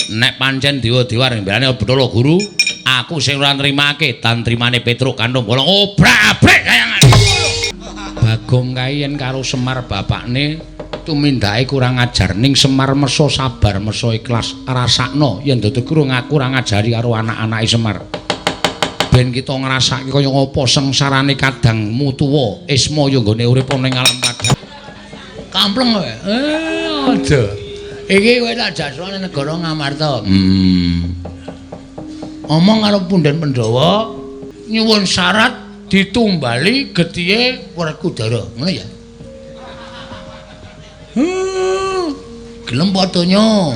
Nek pancen dewa-dewa mbelani Bathara Guru, aku sing ora nrimake tantrimane Petruk Kantung Bolong obrak-abrik kayangan. Bagong kae yen karo Semar bapakne tumindake kurang ajar ning Semar meso sabar meso ikhlas rasakno yen dadi guru ngaku ora ngajari karo anak-anake Semar. Ben kita ngrasake kaya ngapa sengsarane kadangmu tuwa Ismaya nggone urip ana ing alam padang. Kampleng kowe. Aja. Iki kowe tak jaswane negara Ngamarta. Omong karo punden Pandhawa nyuwun syarat ditumbali getihe Werkudara. Ngono ya. Gelem padanya.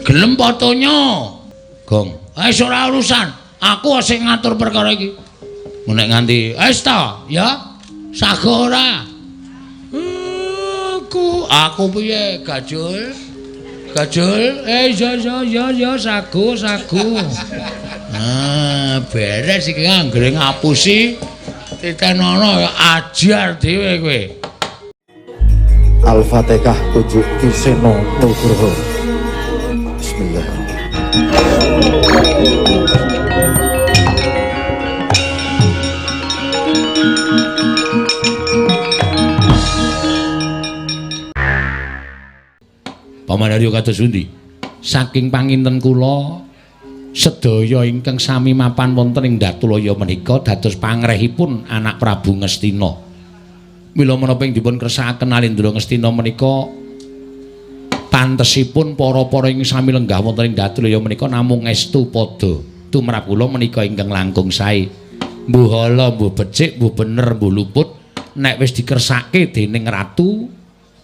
Gelem padanya. Gong. Wis ora urusan. Aku sing ngatur perkara iki. Nek nganti wis ta, ya. Sago ora. Aku piye, Gajul? Gajul, ya ya ya sago sago. Ah, beres iki anggere ngapusi titenono ajar dhewe kowe. Al-Fatihah tujuk Ki Seno Nugroho. Bismillah. Paman Haryo kados pundi? Saking panginten kula sedaya ingkang sami mapan wonten ing Datulaya menika dados pangrehipun anak Prabu Ngastina. Mila menapa ing dipun kersakaken Alendra Ngastina menika pantesipun para-para ing sami lenggah wonten ing Datulaya menika namung estu padha. Tumrap kula menika ingkang langkung sae. Mbuh ala, mbuh becik, mbuh bener, mbuh luput nek wis dikersake dening ratu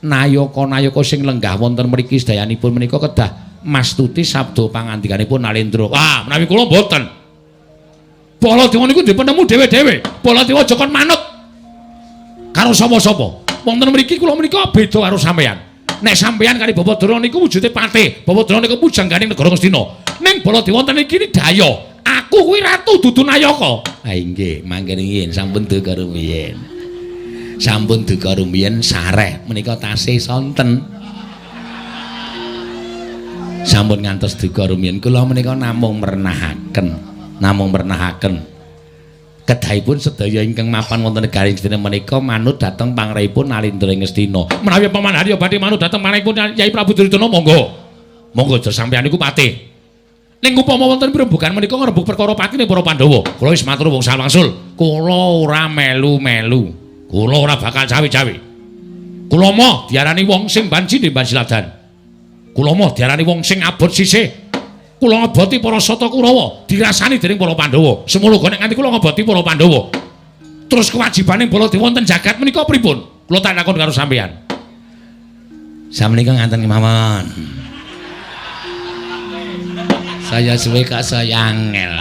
nayaka-nayaka sing lenggah wonten mriki sedayanipun menika kedah mastuti sabda pangandikanipun Nalendra. Wah, menawi kula mboten. Baladewa niku ndek penemu dhewe-dhewe. Baladewa aja kon manut karo sapa-sapa. Wonten mriki kula menika beda karo sampeyan. Nek sampeyan kali Bapak Drona niku wujude patih, Bapak Drona niku pujangganing negara Ngastina. Ning Baladewa wonten iki daya. Aku kuwi ratu dudu nayaka. Ha inggih, mangke riyin sampun duka rumiyin. Sampun duka rumiyin sareh menika tasih sonten. Sampun ngantos duka rumiyin kula menika namung mernahaken, namung mernahaken. Kedahipun sedaya ingkang mapan wonten negari Ngastina menika manut dhateng pangrehipun Nalendra Ngastina. Menawi Paman Haryo badhe manut dhateng pangrehipun Yai Prabu Duryudana monggo. Monggo aja sampeyan niku patih. Ning upama wonten pirembugan menika ngrembug perkara patine para Pandhawa. Kula wis matur wong sawangsul, kula ora melu-melu. Kula ora bakal cawe-cawe. Kula moh diarani wong sing banci ndemban siladan. Kula moh diarani wong sing abot sisih. Kula ngeboti para Sata Kurawa dirasani dening para Pandhawa. Semono uga nek nganti kula ngeboti para Pandhawa. Terus kewajibane Baladewa wonten jagat menika pripun? Kula tak takon karo sampeyan. Samenika ngaten kemawon. Saya suwe kok saya angel.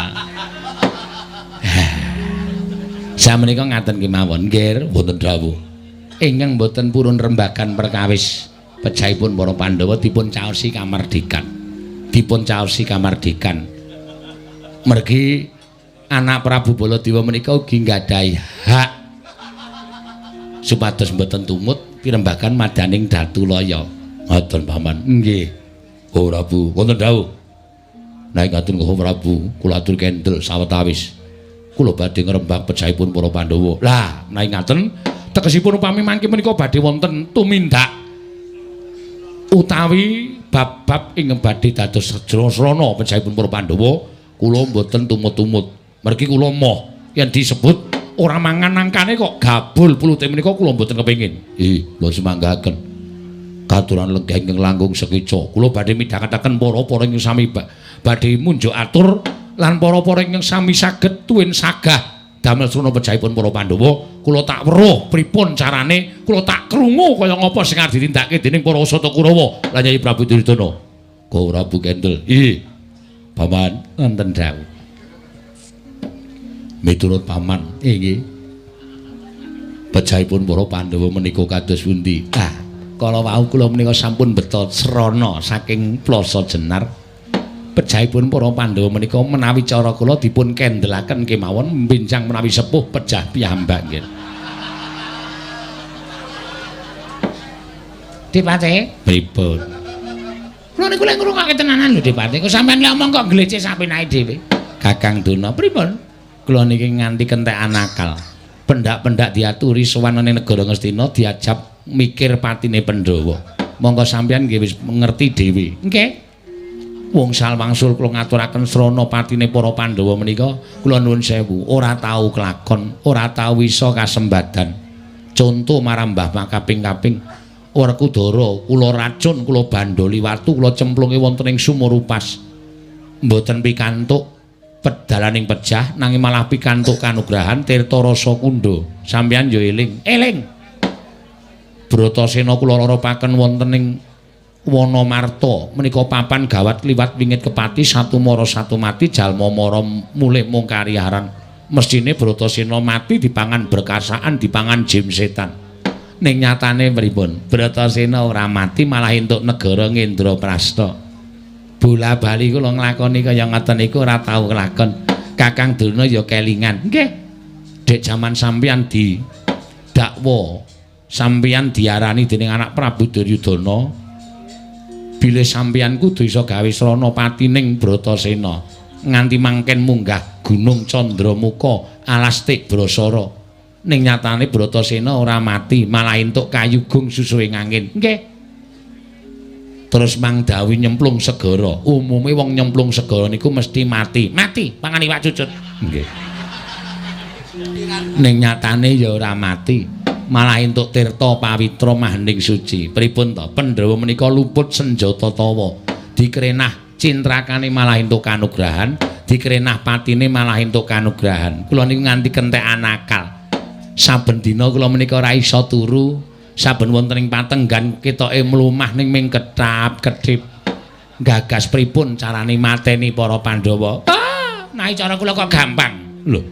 Samenika ngaten kemawon, nggih, wonten dawuh. Ingkang boten purun rembagan perkawis pejahipun para Pandhawa dipun caosi kamardikan. Dipun caosi kamardikan. Mergi anak Prabu Baladewa menika ugi nggadahi hak supados mboten tumut pirembagan madaning Datulaya. Ngoten Paman. Nggih. Oh Prabu, wonten dawuh. Nek ngaten kok Prabu, kula atur kendel sawetawis. Kula badhe ngrembak pejahipun para Pandhawa. Lah, menawi ngaten tegesipun upami mangke menika badhe wonten tumindak utawi bab-bab ingkang badhe dados srana pejahipun para Pandhawa, kula mboten tumut-tumut. Mergi kula moh yen disebut ora mangan nangkane kok gabul pulute menika kula mboten kepengin. Kula semanggaken. Katuran lenggah ingkang langkung sekeca. Kula badhe midhangetaken para-para ingkang sami badhe munjuk atur lan para-para ingkang sami saged tuwin sagah damel srana pejahipun para Pandhawa. Kula tak weruh pripun carane, kula tak krungu kaya ngapa sing arep ditindakake dening para Sata Kurawa lan Yai Prabu Duryudana. Ko Prabu Kendel. Ih. Paman wonten dawuh. Miturut paman, inggih. Pejahipun para Pandhawa menika kados pundi? Ah, kala wau kula menika sampun beto srana saking Plasa Jenar. Pejahipun para Pandhawa menika menawi cara kula dipun kendelaken kemawon benjang menawi sepuh pejah piyambak nggih. Dipate pripun? Kula niku lek ngrungokke tenanan lho Dipati. Kok sampean lek omong kok glecek sapenake dhewe. Kakang Durna pripun? Kula niki nganti kentekan akal. Pendak-pendak diaturi sowan ning negara Ngastina diajab mikir patine Pandhawa. Monggo sampean nggih wis ngerti dhewe. Nggih. Wong salwangsul kula ngaturaken srana patine para Pandhawa menika kula nuwun sewu ora tau kelakon, ora tau iso kasembadan. Conto marang Mbah makaping-kaping Werkudara kula racun, kula bandoli watu, kula cemplunge wonten ing sumur upas. Mboten pikantuk pedalaning pejah nanging malah pikantuk kanugrahan tirta rasa kundha. Sampeyan yo eling. Eling. Bratasena kula larapaken wonten ing Wanamarta menika papan gawat kliwat wingit kepati satu mara satu mati jalma mara mulih mung kariharan. Mesthine Bratasena mati dipangan berkasaan, dipangan jim setan. Ning nyatane pripun? Bratasena ora mati malah entuk negara Ngendraprasta. Bola bali kula nglakoni kaya ngoten iku ora tau kelakon. Kakang Durna ya kelingan. Nggih. Dek jaman sampeyan di dakwa, sampeyan diarani dening anak Prabu Duryudana, bilih sampeyan kudu iso gawe srana patining Bratasena nganti mangken munggah Gunung Candramuka alas Tik Brasara. Ning nyatane Bratasena ora mati, malah entuk kayugung susuhe ngangin. Nggih. Terus Mang Dawi nyemplung segara. Umume wong nyemplung segara niku mesti mati. Mati pangan iwak cucut. Nggih. Ning nyatane ya ora mati, malah entuk tirta pawitra mahening suci. Pripun to? Pandhawa menika luput senjata tawa. Dikrenah cintrakane malah entuk kanugrahan, dikrenah patine malah entuk kanugrahan. Kula niku nganti kentekan akal. Saben dina kula menika ora iso turu, saben wonten ing patenggan ketoke mlumah ning ming kethap-kethip. Gagas pripun carane mateni para Pandhawa? Ah, nah cara kula kok gampang. Lho.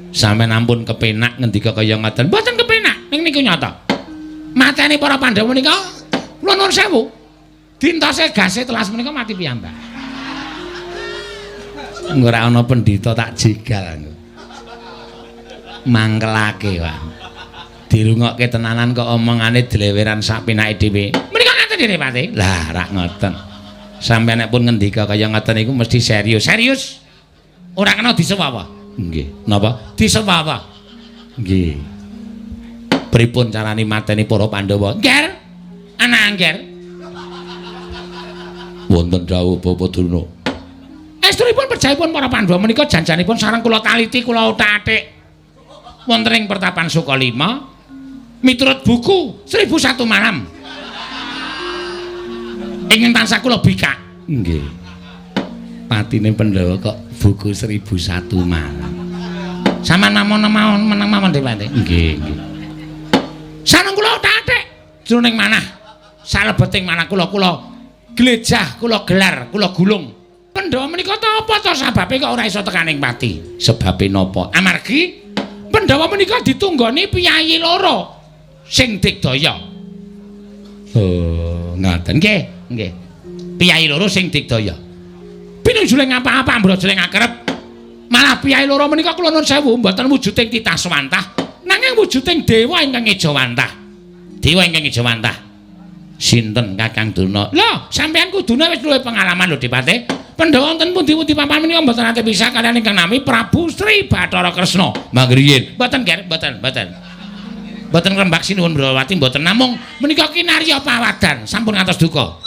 Sampeyan ampun kepenak ngendika kaya ngoten. Mboten kepenak, ning niku nyata. Mateni para Pandhawa menika kula nuwun sewu. Dintose gase telas menika mati piyambak. Ora ana pendhita tak jegal aku. Mangkelake, Pak. Dirungokke tenanan kok omongane dleweran sak penake dhewe. Menika ngaten dhewe, Pak. Lah, rak ngoten. Sampeyan nek pun ngendika kaya ngoten niku mesti serius. Serius. Ora kena disewawa. Nggih. Napa? Disewawa. Nggih. Pripun carane mateni para Pandhawa? Ngger. Ana angger. Wonten dawuh Bapak Durna. Estunipun perjahipun para Pandhawa menika janjanipun sareng kula taliti kula othak-athik. Wonten ing pertapan Sukalima miturut buku 1001 Malam. Ingkang tansah kula bikak. Nggih. Patine Pandhawa kok buku 1001 Malam. Sampeyan namung meneng mawon Dewate. Nggih, nggih. Sareng kula othak-athik jroning manah. Salebeting manah kula kula glejah, kula gelar, kula gulung. Pandhawa menika ta apa ta sababe kok ora iso tekaning pati? Sebabe napa? Amargi Pandhawa menika ditunggoni piyayi loro sing digdaya. Oh, ngaten. Nggih, nggih. Piyayi loro sing digdaya. Pinunjuling apa-apa ambrojling akrep. Malah piyayi loro menika kula nuwun sewu mboten wujuding titah swantah, nanging wujuding dewa ingkang ejawantah. Dewa ingkang ejawantah. Sinten Kakang Durna? Lho, sampeyan kudune wis luwih pengalaman lho, Dipate. Pandhawa wonten pundi-pundi papan menika mboten nate pisah kaliyan ingkang nami Prabu Sri Bathara Kresna. Mangriyin. Mboten, Ger, mboten, mboten. Mboten ngrembak sinuwun Brawati mboten namung menika kinarya pawadan sampun ngantos duka.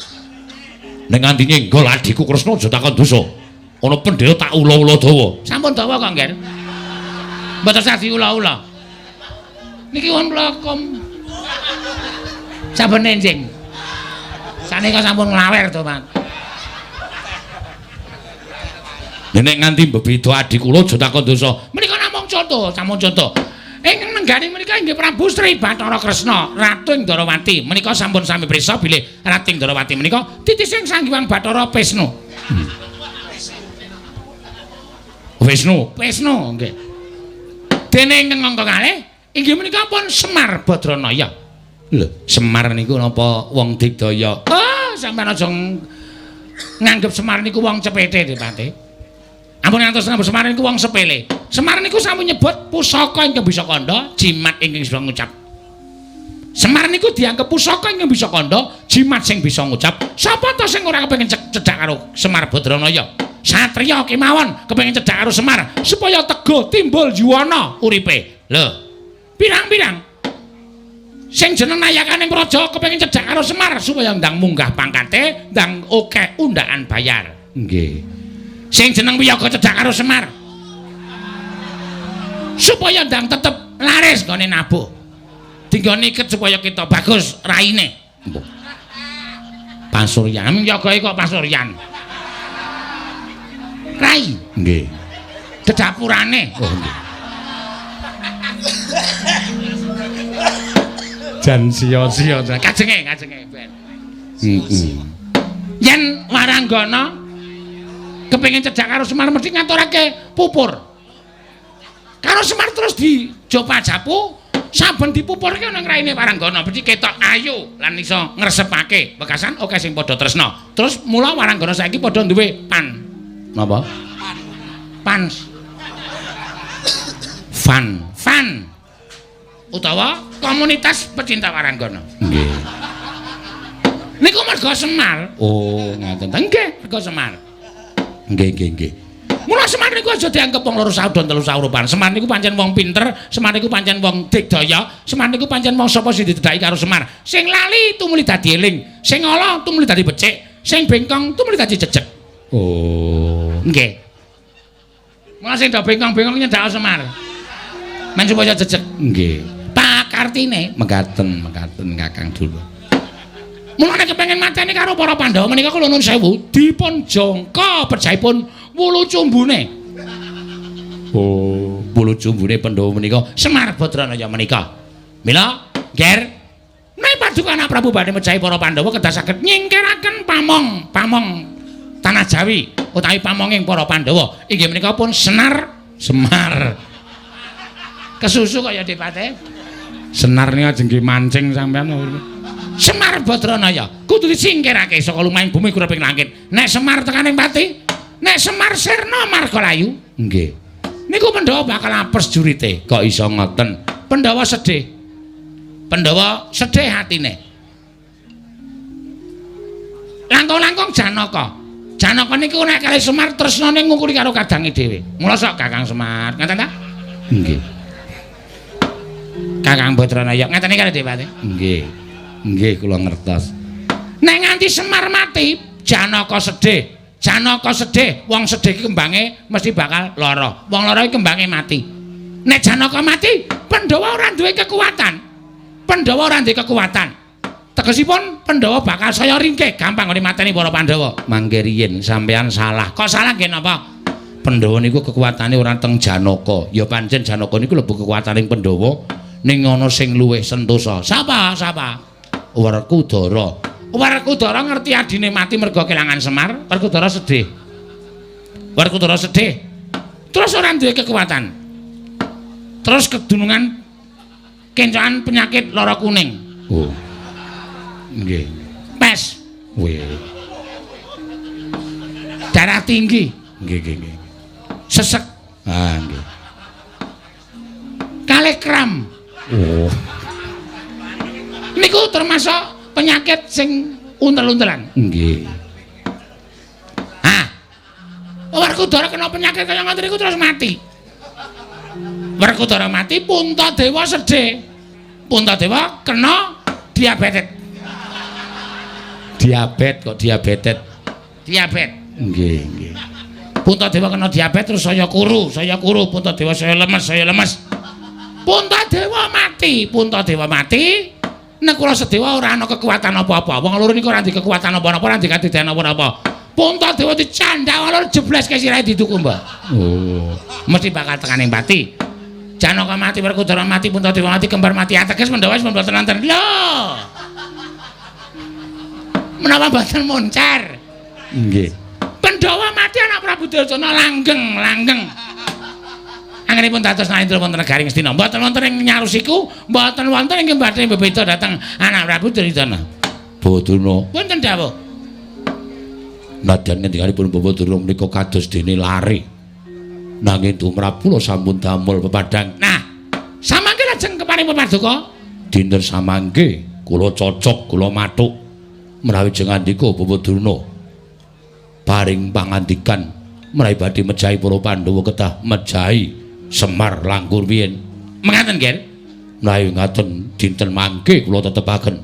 Nek nganti nyenggol adhiku Kresna aja takon dosa. Ana pendhera tak ula-ula dawa. Sampun dawa kok, Ger. Mboten sah diula-ula. Niki wonten mlakom. Saben enjing. Sanika sampun nglawer to, Pak. Nek nganti mbebeda adhi kula aja takon dosa. Menika namung conto, sampun conto. Ing nenggane menika inggih Prabu Sri Bathara Kresna, Ratu ing Ndarawati. Menika sampun sami prisa bilih Ratu ing Ndarawati menika titising Sang Hyang Bathara Wisnu. Wisnu, Wisnu nggih. Dene ingkang angka kalih inggih menika pun Semar Badranaya. Lho, Semar niku napa wong digdaya? Ah, sampeyan aja nganggep Semar niku wong cepete, Dipate. Ampun ngantos nganggep Semar niku wong sepele. Semar niku sampun nyebut pusaka ingkang bisa kandha, jimat ingkang bisa ngucap. Semar niku dianggep pusaka ingkang bisa kandha, jimat sing bisa ngucap. Sapa ta sing ora kepengin cedhak karo Semar Badranaya? Satriya kemawon kepengin cedhak karo Semar supaya teguh timbul yuwana uripe. Lho, pirang-pirang sing jeneng nayakaning praja kepengin cedhak karo Semar supaya ndang munggah pangkate, ndang akeh undhakan bayar. Nggih. Sing jeneng wiyaga cedhak karo Semar supaya ndang tetep laris nggone nabuh. Dinggone iket supaya kita bagus raine. Pasuryan yagae kok pasuryan. Rai. Nggih. Dedapurane. Oh nggih. Jan sia-sia kajenge kajenge ben. Heeh. Yen waranggana kepengin cedhak karo Semar mesti ngaturake pupur. Karo Semar terus dijopa-japu. Saben dipupurke nang raine Waranggana mesti ketok ayu lan iso ngresepake wekasan akeh sing padha tresna. Terus mula Waranggana saiki padha duwe pan. Napa? Pan. Fan. Fan. Utawa komunitas pecinta Waranggana. Nggih. Niku merga Semar. Oh, ngaten. Nggih, merga Semar. Nggih, nggih, nggih. Mula Semar niku aja dianggep wong loro saudon telu saurupan. Semar niku pancen wong pinter, Semar niku pancen wong digdaya, Semar niku pancen wong sapa sing didedhaki karo Semar. Sing lali tumuli dadi eling, sing ala tumuli dadi becik, sing bengkong tumuli dadi jejeg. Oh, nggih. Mula sing do bengkong-bengkong nyedhak Semar. Men supaya jejeg. Nggih. Pakartine mekaten, mekaten Kakang Dulur. Mula nek kepengin mateni karo para Pandhawa menika kula nuwun sewu dipun jangka pejahipun wulu cumbune. Oh, wulu cumbune Pandhawa menika Semar Badranaya menika. Mila, Nger, nek paduka anak Prabu badhe mejahi para Pandhawa kedah saged nyingkiraken pamong, pamong tanah Jawi utawi pamonging para Pandhawa. Inggih menika pun Senar Semar. Kesusu kaya dipate. Senar niku ajeng nggih mancing sampean. Semar Badranaya kudu disingkirake saka lumahing bumi kureping langit. Nek Semar tekaning pati, nek Semar sirna marga layu. Nggih. Niku Pandhawa bakal apes jurite. Kok iso ngoten? Pandhawa sedih. Pandhawa sedih hatine. Langkung-langkung Janaka. Janaka niku nek kalih Semar tresnane ngungkuli karo kadange dhewe. Mula sok Kakang Semar, ngaten ta? Nggih. Kakang Badranaya ngaten iki kalih Dewate. Nggih. Nggih kula ngertos. Nek nganti Semar mati, Janaka sedih. Janaka sedih, wong sedih iki kembange mesti bakal lara. Wong lara iki kembange mati. Nek Janaka mati, Pandhawa ora duwe kekuatan. Pandhawa ora duwe kekuatan. Tegesipun Pandhawa bakal saya ringkih, gampang nggone mateni para Pandhawa. Mangke riyin sampean salah. Kok salah nggih napa? Pandhawa niku kekuatane ora teng Janaka. Ya pancen Janaka niku lebu kekuataning Pandhawa ning ana sing luwih sentosa. Sapa? Sapa? Werkudara. Werkudara ngerti adine mati merga kelangan Semar, Werkudara sedih. Werkudara sedih. Terus ora duwe kekuatan. Terus kedunungan kencokan penyakit lara kuning. Oh. Nggih. Pes. Weh. Darah tinggi. Nggih, nggih, nggih. Sesek. Ah, nggih. Kalih kram. Oh. Niku termasuk penyakit sing untel-untelan. Nggih. Hah. Werkudara kena penyakit kaya ngoten niku terus mati. Werkudara mati, Puntadewa sedih. Puntadewa kena diabetes. Diabet kok diabetes. Diabet. Nggih, nggih. Puntadewa kena diabetes terus saya kuru, Puntadewa saya lemes, saya lemes. Puntadewa mati, Puntadewa mati. Nekula Sedewa ora ana kekuatan apa-apa. Wong loro niku ora ndek kekuatan apa-apa, ora ndek kadidan apa-apa. Puntadewa dicandhak wong loro jebleske sirahe diduku, Mbah. Oh, mesti bakal tekaning pati. Janaka mati, Werkudara mati, Puntadewa mati, kembar mati, ateges Pandhawa wis mboten wonten. Lho. Menawa mboten moncer. Nggih. Pandhawa mati anak Prabu Duryudana langgeng, langgeng. Anggenipun dados Narendra wonten negari Ngastina. Mboten wonten ing nyarusiku, mboten wonten ing badhe bebeda dhateng anak Prabu Duryudana. Baduna. Wonten dawuh. Nadyan ngendikanipun Bapak Durna menika kados dene lare. Nanging tumrap kula sampun damel pepadang. Nah, samangke lajeng keparing pepaduka Dinten samangke kula cocok, kula mathuk menawi jengandika Bapak Durna. Paring pangandikan menawi badhe mejahi para Pandhawa kedah mejahi Semar langkung riyin. Mengaten, Ger? Menawi ngaten dinten mangke kula tetepaken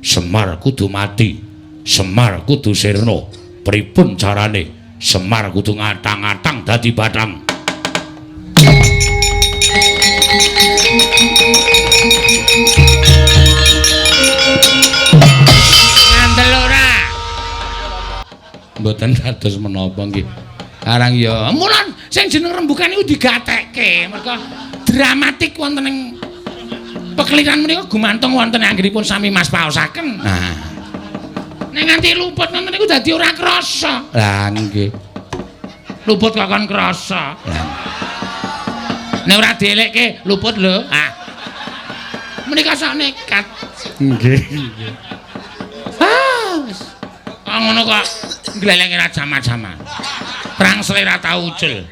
Semar kudu mati, Semar kudu sirna. Pripun carane? Semar kudu ngatang-atang dadi bathang. Ngandel ora? Mboten dados menapa nggih. Arang ya, mulan sing jeneng rembugan niku digatekke mergo dramatik wonten ing pekeliran menika gumantung wonten anggenipun sami Mas paosaken. Nah. Nek nganti luput ngoten niku dadi ora krasa. Lah nggih. Luput kok kon krasa. Lah. Nek ora dielekke luput lho. Ah. Menika sak nekat. Nggih. Ah, wis. Ah ngono kok glelenge ra jama-jama. Rangsel ora tau ucul.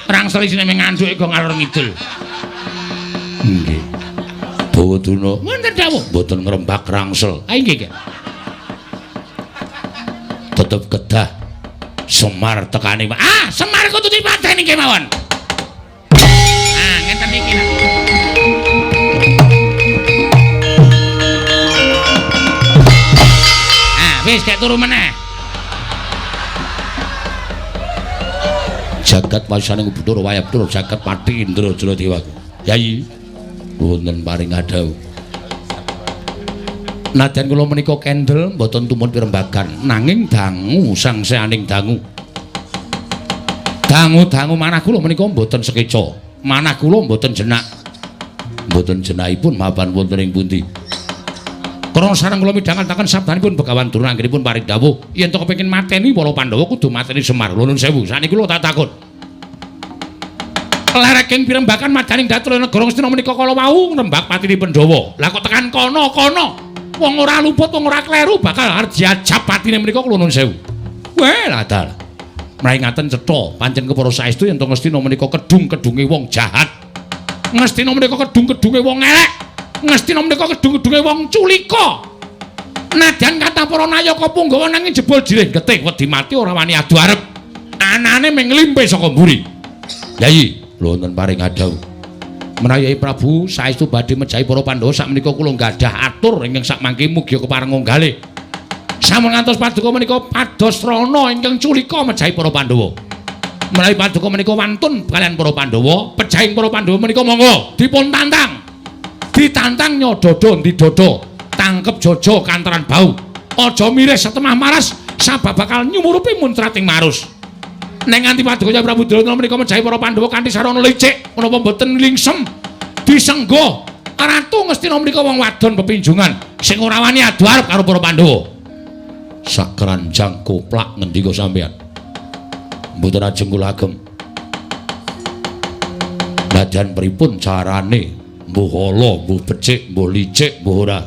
Rangsel isine mung ngandhuke go ngalor ngidul. Nggih. Bawa Durna wonten dawuh mboten ngrembak rangsel. Ah nggih, nggih. Tetep kedah Semar tekane. Ah, Semar kudu dipateni kemawon. Ah, ngenten iki lho. Ah, wis gek turu meneh. Jagat wasaning Bathara Wayah Bathara jagat Pati Indra Jaladewa. Yai, wonten paring adhawuh. Nadyan kula menika kendel mboten tumut pirembagan, nanging dangu sangseaning dangu. Dangu-dangu manah kula menika mboten sekeca, manah kula mboten jenak. Mboten jenakipun mapan wonten ing pundi. Krana sareng kula midhangetaken sabdanipun Begawan Durna anggenipun paring dawuh, yen to kepengin mateni para Pandhawa kudu mateni Semar. Lho nuwun sewu, sakniki kula tak takon. Lereking pirembagan madaning datul negara Ngastina menika kala wau ngrembak patine Pandhawa. Lah kok tekan kono-kono wong ora luput, wong ora kleru bakal arep diajab patine menika kula nuwun sewu. Weh lah dalah. Menawi ngaten cetha pancen kepara saestu yen to Ngastina menika kedung-kedunge wong jahat. Ngastina menika kedung-kedunge wong elek. Ngastina menika kedung-kedunge wong culika. Nadyan kathah para nayaka punggawa nanging jebul jirih getih wedi mati ora wani adu arep. Anane mung nglimpe saka mburi. Yayi, lho wonten paring adhawuh. Menawi Yai Prabu saestu badhe mejahi para Pandhawa sakmenika kula gadah atur ingkang sakmangke mugi kepareng nggalih. Sampun ngantos paduka menika pados rana ingkang culika mejahi para Pandhawa. Menawi paduka menika wantun kalian para Pandhawa, pejahing para Pandhawa menika monggo dipun tantang. Ditantang nyododo ndi dodo, tangkep jojo kantaran bau. Aja miris setemah maras sabab bakal nyumurupi muncrating marus. Nek nganti paduka Kyai Prabu Durna menika mejahi para Pandhawa kanthi sarana licik, menapa mboten lingsem disenggo Ratu Ngastina menika wong wadon pepinjungan sing ora wani adu arep karo para Pandhawa. Sakranjang koplak ngendika sampeyan. Mboten ajeng kula agem. Nadyan pripun carane? Mbuh ala, mbuh becik, mbuh licik, mbuh ora.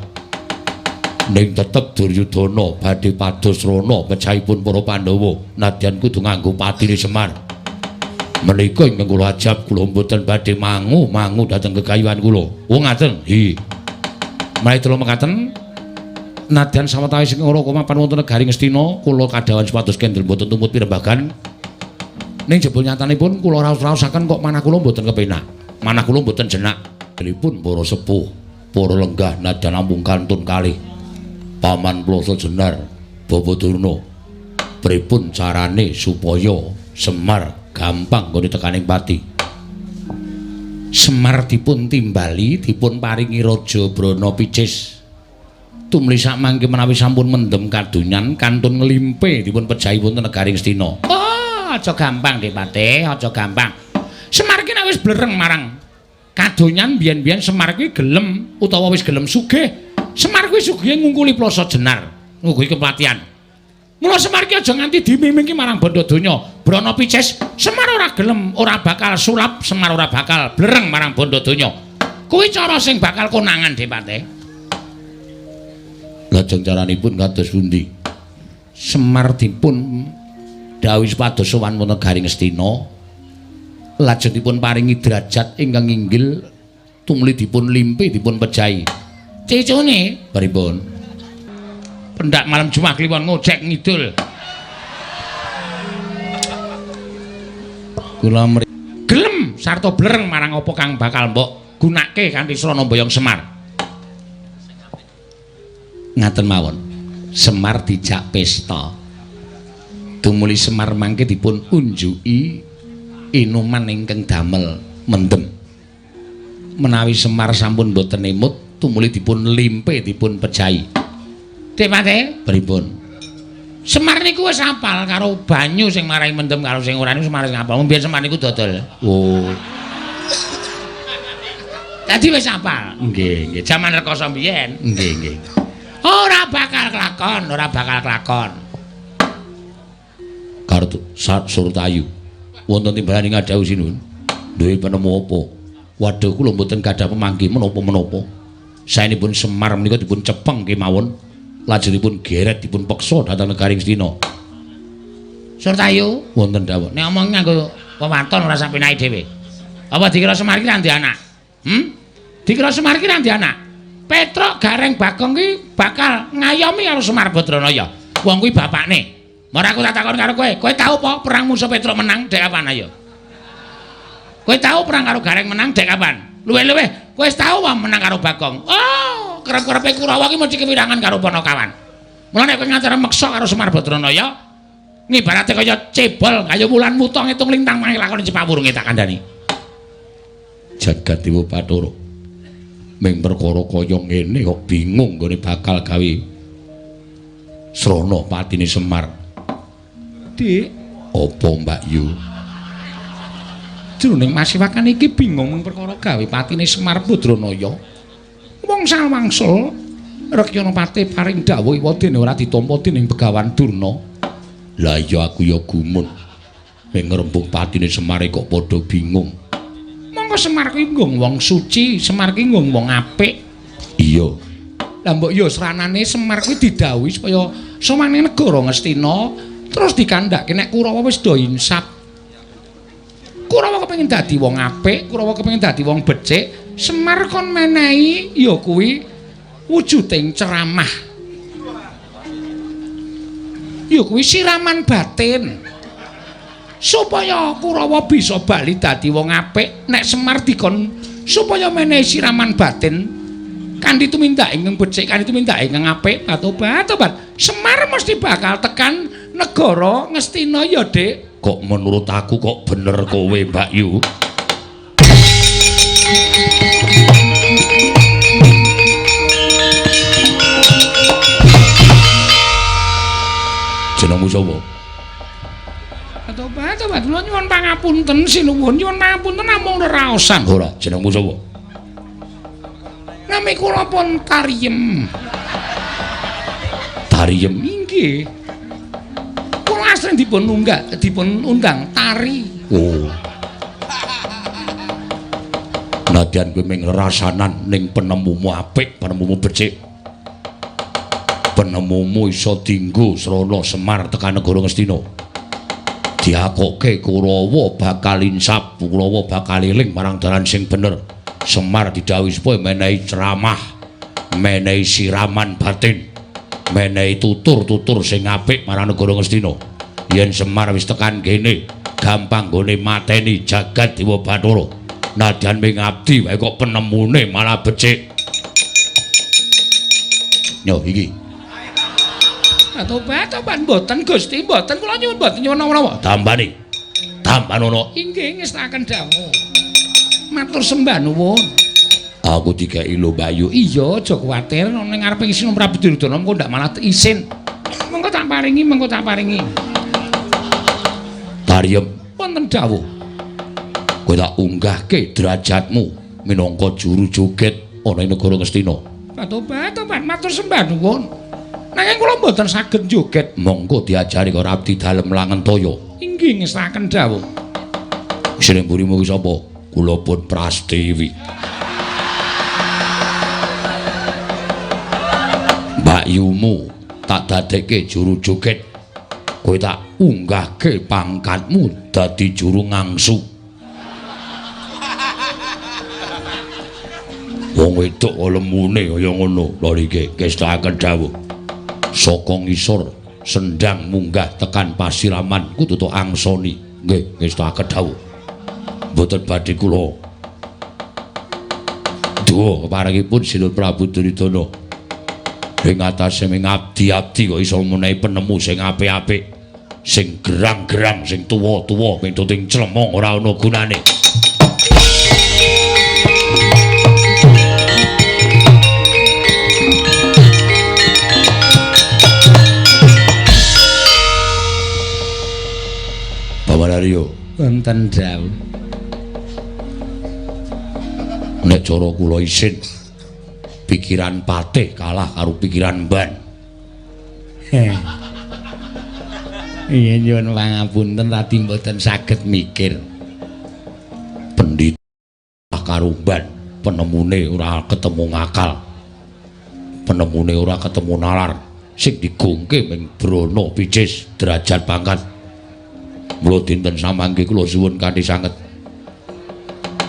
Ning tetep Duryudana badhe pados rana pejahipun para Pandhawa nadyan kudu nganggo patine Semar. Menika ingkang kula ajab kula mboten badhe mangu-mangu dhateng gegayuhan kula. Oh ngaten. Hi. Menawi kula mekaten nadyan sawetawis ing ora mapan wonten negari Ngastina kula kadhawan supados kendel mboten tumut pirembagan. Ning jebul nyatanipun kula raos-raosaken kok manah kula mboten kepenak. Manah kula mboten jenak. Pripun para sepuh, para lenggah nadyan namung kantun kalih Paman Ploso Jenar, Bapak Durna. Pripun carane supaya Semar gampang nggone tekaning pati? Semar dipun timbali, dipun paringi Raja Brana Picis. Tumli sakmangke menawi sampun mendem kadonyan kantun nglimpe dipun pejahi wonten negari Ngastina. Oh, aja gampang Dik Patih, aja gampang. Semar ki nek wis blereng marang kadonyan biyen-biyen Semar kuwi gelem utawa wis gelem sugih. Semar kuwi sugihe ngungkuli Ploso Jenar, ngungkuli kepatihan. Mula Semar ki aja nganti dimimiki marang bandha donya. Brana Picis, Semar ora gelem, ora bakal sulap, Semar ora bakal blereng marang bandha donya. Kuwi cara sing bakal konangan Dik Patih. Lajeng caranipun kados pundi? Semar dipun dawuhi supados sowan wonten negari Ngastina. Lajeng dipun paringi derajat ingkang inggil tumli dipun limpi dipun pejahi. Cicune pripun? Pendak malam Jumat kliwon ngojek ngidul. Kula gelem sarta blereng marang apa kang bakal mbok gunake kanthi srana mboyong Semar. Ngaten mawon. Semar dijak pesta. Tumuli Semar mangke dipun unjuki inuman ingkang damel mendem. Menawi Semar sampun boten emut, tumuli dipun limpe dipun pejahi. Dik Pate, pripun? Semar niku wis apal karo banyu sing marai mendem karo sing ora niku Semar wis apal. Mbiyen Semar niku dodol. Oh. Dadi wis apal. Nggih, nggih. Jaman rekoso mbiyen. Nggih, nggih. Ora bakal kelakon, ora bakal kelakon. Kartu Surtayu. Wonten timbalan ing ngadhawuh sinuwun. Duwe penemu apa? Waduh kula mboten gadah pemanggih menapa-menapa. Saenipun Semar menika dipun cepeng kemawon. Lajengipun geret dipun peksa dhateng negaring Ngastina. Surtayu wonten dawuh. Nek omong nganggo wewaton ora sampe naik dhewe. Apa dikira Semar iki ra ndek anak? Dikira Semar iki ra ndek anak? Petruk Gareng Bagong ki bakal ngayomi karo Semar Badranaya. Wong kuwi bapakne. Ora aku tak takon karo kowe. Kowe tau apa perang musuh Petruk menang dek kapan ayo? Kowe tau perang karo Gareng menang dek kapan? Luwih-luwih kowe wis tau apa menang karo Bagong? Oh, kerep-kerepe Kurawa ki mesti kewirangan karo Panakawan. Mula nek kowe nganti meksa karo Semar Badranaya, ngibarate kaya cebol kaya wulan wuta ngitung lintang mangke lakone cepak wurunge tak kandhani. Jagat Dewa Bathara. Ming perkara kaya ngene kok bingung nggone bakal gawe srana patine Semar. Dik, apa Mbak Yu? Jroning masiwakan iki bingung ming perkara gawe patine Semar Badranaya. Wong sawangsul Rekyana Pate paring dawuh iwa dene ora ditampa dening Begawan Durna. Lah iya aku ya gumun. Ning ngrembug patine Semar kok padha bingung. Monggo Semar kuwi nggon wong suci, Semar kuwi nggon wong apik. Iya. Lah mbok ya sranane Semar kuwi didhawuhi supaya sowane negara Ngastina terus dikandhake nek Kurawa wis do insap. Kurawa kepengin dadi wong apik, Kurawa kepengin dadi wong becik, Semar kon menehi ya kuwi wujuding ceramah. Ya kuwi siraman batin. Supaya Kurawa bisa bali dadi wong apik, nek Semar dikon supaya menehi siraman batin kanthi tumindak ingkang becik, kanthi tumindak ingkang apik, tobat-tobat. Semar mesti bakal tekan negara Ngastina ya, Dik. Kok menurut aku kok bener kowe, Mbak Yu. Jenengmu sapa? Tobat-tobat kula nyuwun pangapunten sinuwun, nyuwun pangapunten namung reraosan. Ora, jenengmu sapa? Nami kula pun Tariem. Tariem inggih. Kula asring dipun unggah, dipun undang Tari. Oh. Nadyan kowe ming rasanan ning penemumu apik, penemumu becik. Penemumu iso dinggo srana Semar tekan negara Ngastina. Diakoke Kurawa bakal insap, Kurawa bakal eling marang dalan sing bener. Semar didhawuhi supaya menehi ceramah, menehi siraman batin, menehi tutur-tutur sing apik marang negara Ngastina. Yen Semar wis tekan kene, gampang nggone mateni jagat Dewa Bathara. Nadyan ming abdi wae kok penemune malah becik. Yo iki. Tobat-tobat mboten Gusti, mboten kula nyuwun mboten nyuwun napa-napa. Tambani. Tambanono. Inggih ngestaken dawuh. Matur sembah nuwun. Aku dikeki lho Mbak Yu. Iya, aja kuwatir ning ngarepe Sinun Prabu Duryudana mengko ndak malah isin. Mengko tak paringi, mengko tak paringi. Tariem wonten dawuh. Kowe tak unggahke derajatmu minangka juru joget ana ing negara Ngastina. Tobat-tobat matur sembah nuwun. Nanging kula mboten saged joget. Monggo diajari karo abdi dalem Langentaya. Inggih ngestaken dawuh. Sing mburimu ki sapa? Kula pun Prastiwi. Mbak Yumu tak dadekke juru joget. Kowe tak unggahke pangkatmu dadi juru ngangsu. Wong wedok lemune kaya ngono. Lha iki kestakaken dawuh. Saka ngisor sendang munggah tekan pasiraman kudu tok angsoni. Nggih, ngestakaken dawuh. Mboten badhe kula duwa keparengipun Sinun Prabu Duryudana. Ing atase ming abdi-abdi kok iso menehi penemu sing apik-apik, sing gerang-gerang, sing tuwa-tuwa, mituting clemong ora ana gunane. Bapak Aryo, wonten dawuh. Nek cara kula isin, pikiran patih kalah karo pikiran mban. Iya nyuwun pangapunten radi mboten saged mikir. Pendhita karo mban, penemune ora ketemu ngakal. Penemune ora ketemu nalar. Sing digongke ming brana picis derajat pangkat. Mula dinten samangke kula suwun kanthi sanget.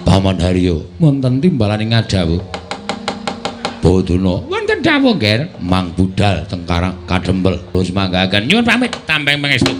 Paman Haryo, wonten timbalane ngadhawuh. Bodana, wonten dawuh, Nger. Mang budal teng Karang Kadempel. Terus manggaken nyuwun pamit tampeng pangestu.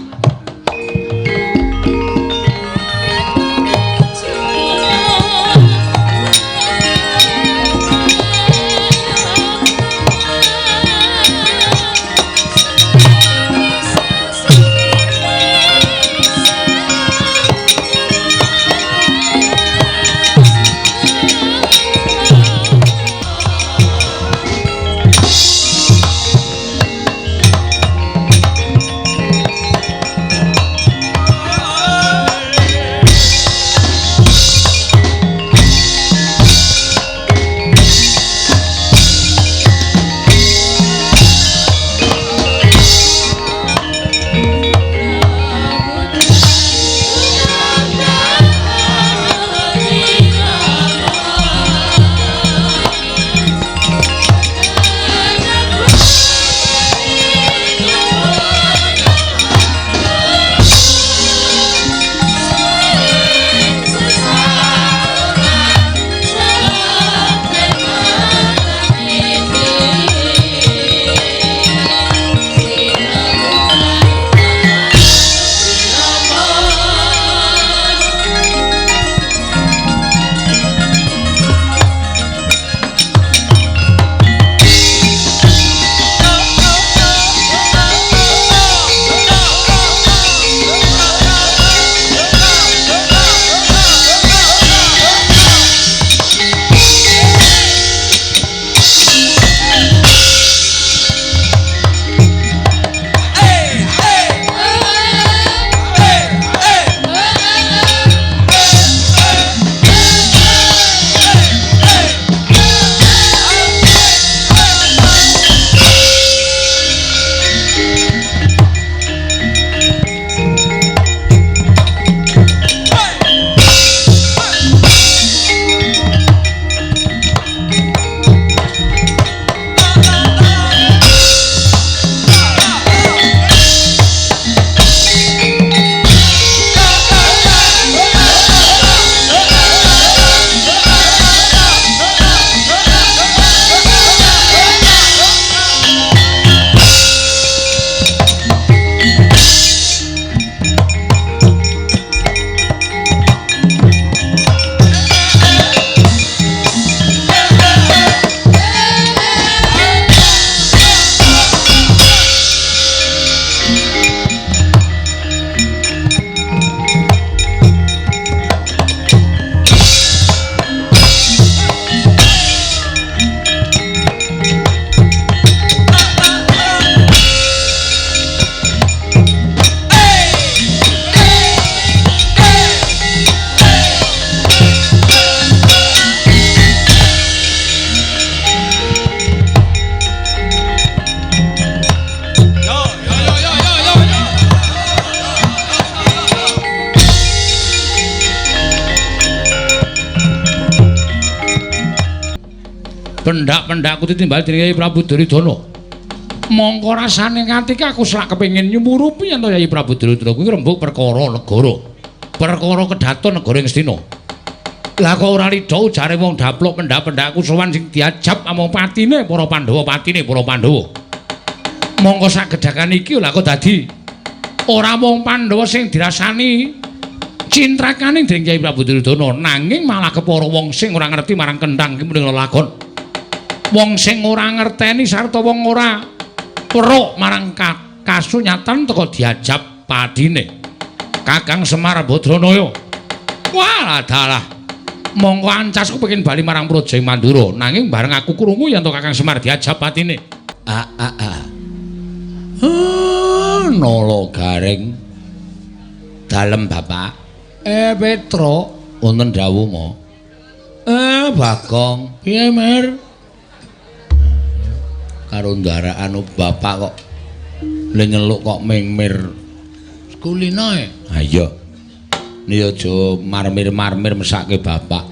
Pendak-pendakku ditimbal dening Kyai Prabu Duryudana. Mongko rasane nganti aku selak kepengin nyumurupi yen to Kyai Prabu Duryudana kuwi rembug perkara negara. Perkara kedaton negara Ngastina. Lah kok ora ridho jare wong daplok pendak-pendakku sowan sing diajab amung patine para Pandhawa, patine para Pandhawa. Mongko sak gedhakan iki lah kok dadi ora mung Pandhawa sing dirasani cintrakane dening Kyai Prabu Duryudana, nanging malah kepara wong sing ora ngerti marang kenthang ki muni lelakon. Wong sing ora ngerteni sarta wong ora weruh marang kasunyatan teka diajab patine. Kakang Semar Badranaya. Wah, dalah. Mongko ancasku pengin bali marang Praja ing Mandura, nanging bareng aku krungu yen to Kakang Semar diajab patine. Ah ah ah. Nala Gareng. Dalem Bapak. Petro, wonten dawuh mo. Bagong, piye Mer? Karo ndarakan bapak kok le nyeluk kok mingmir. Kulino e. Ha iya. Ni aja marmir-marmir mesake bapak.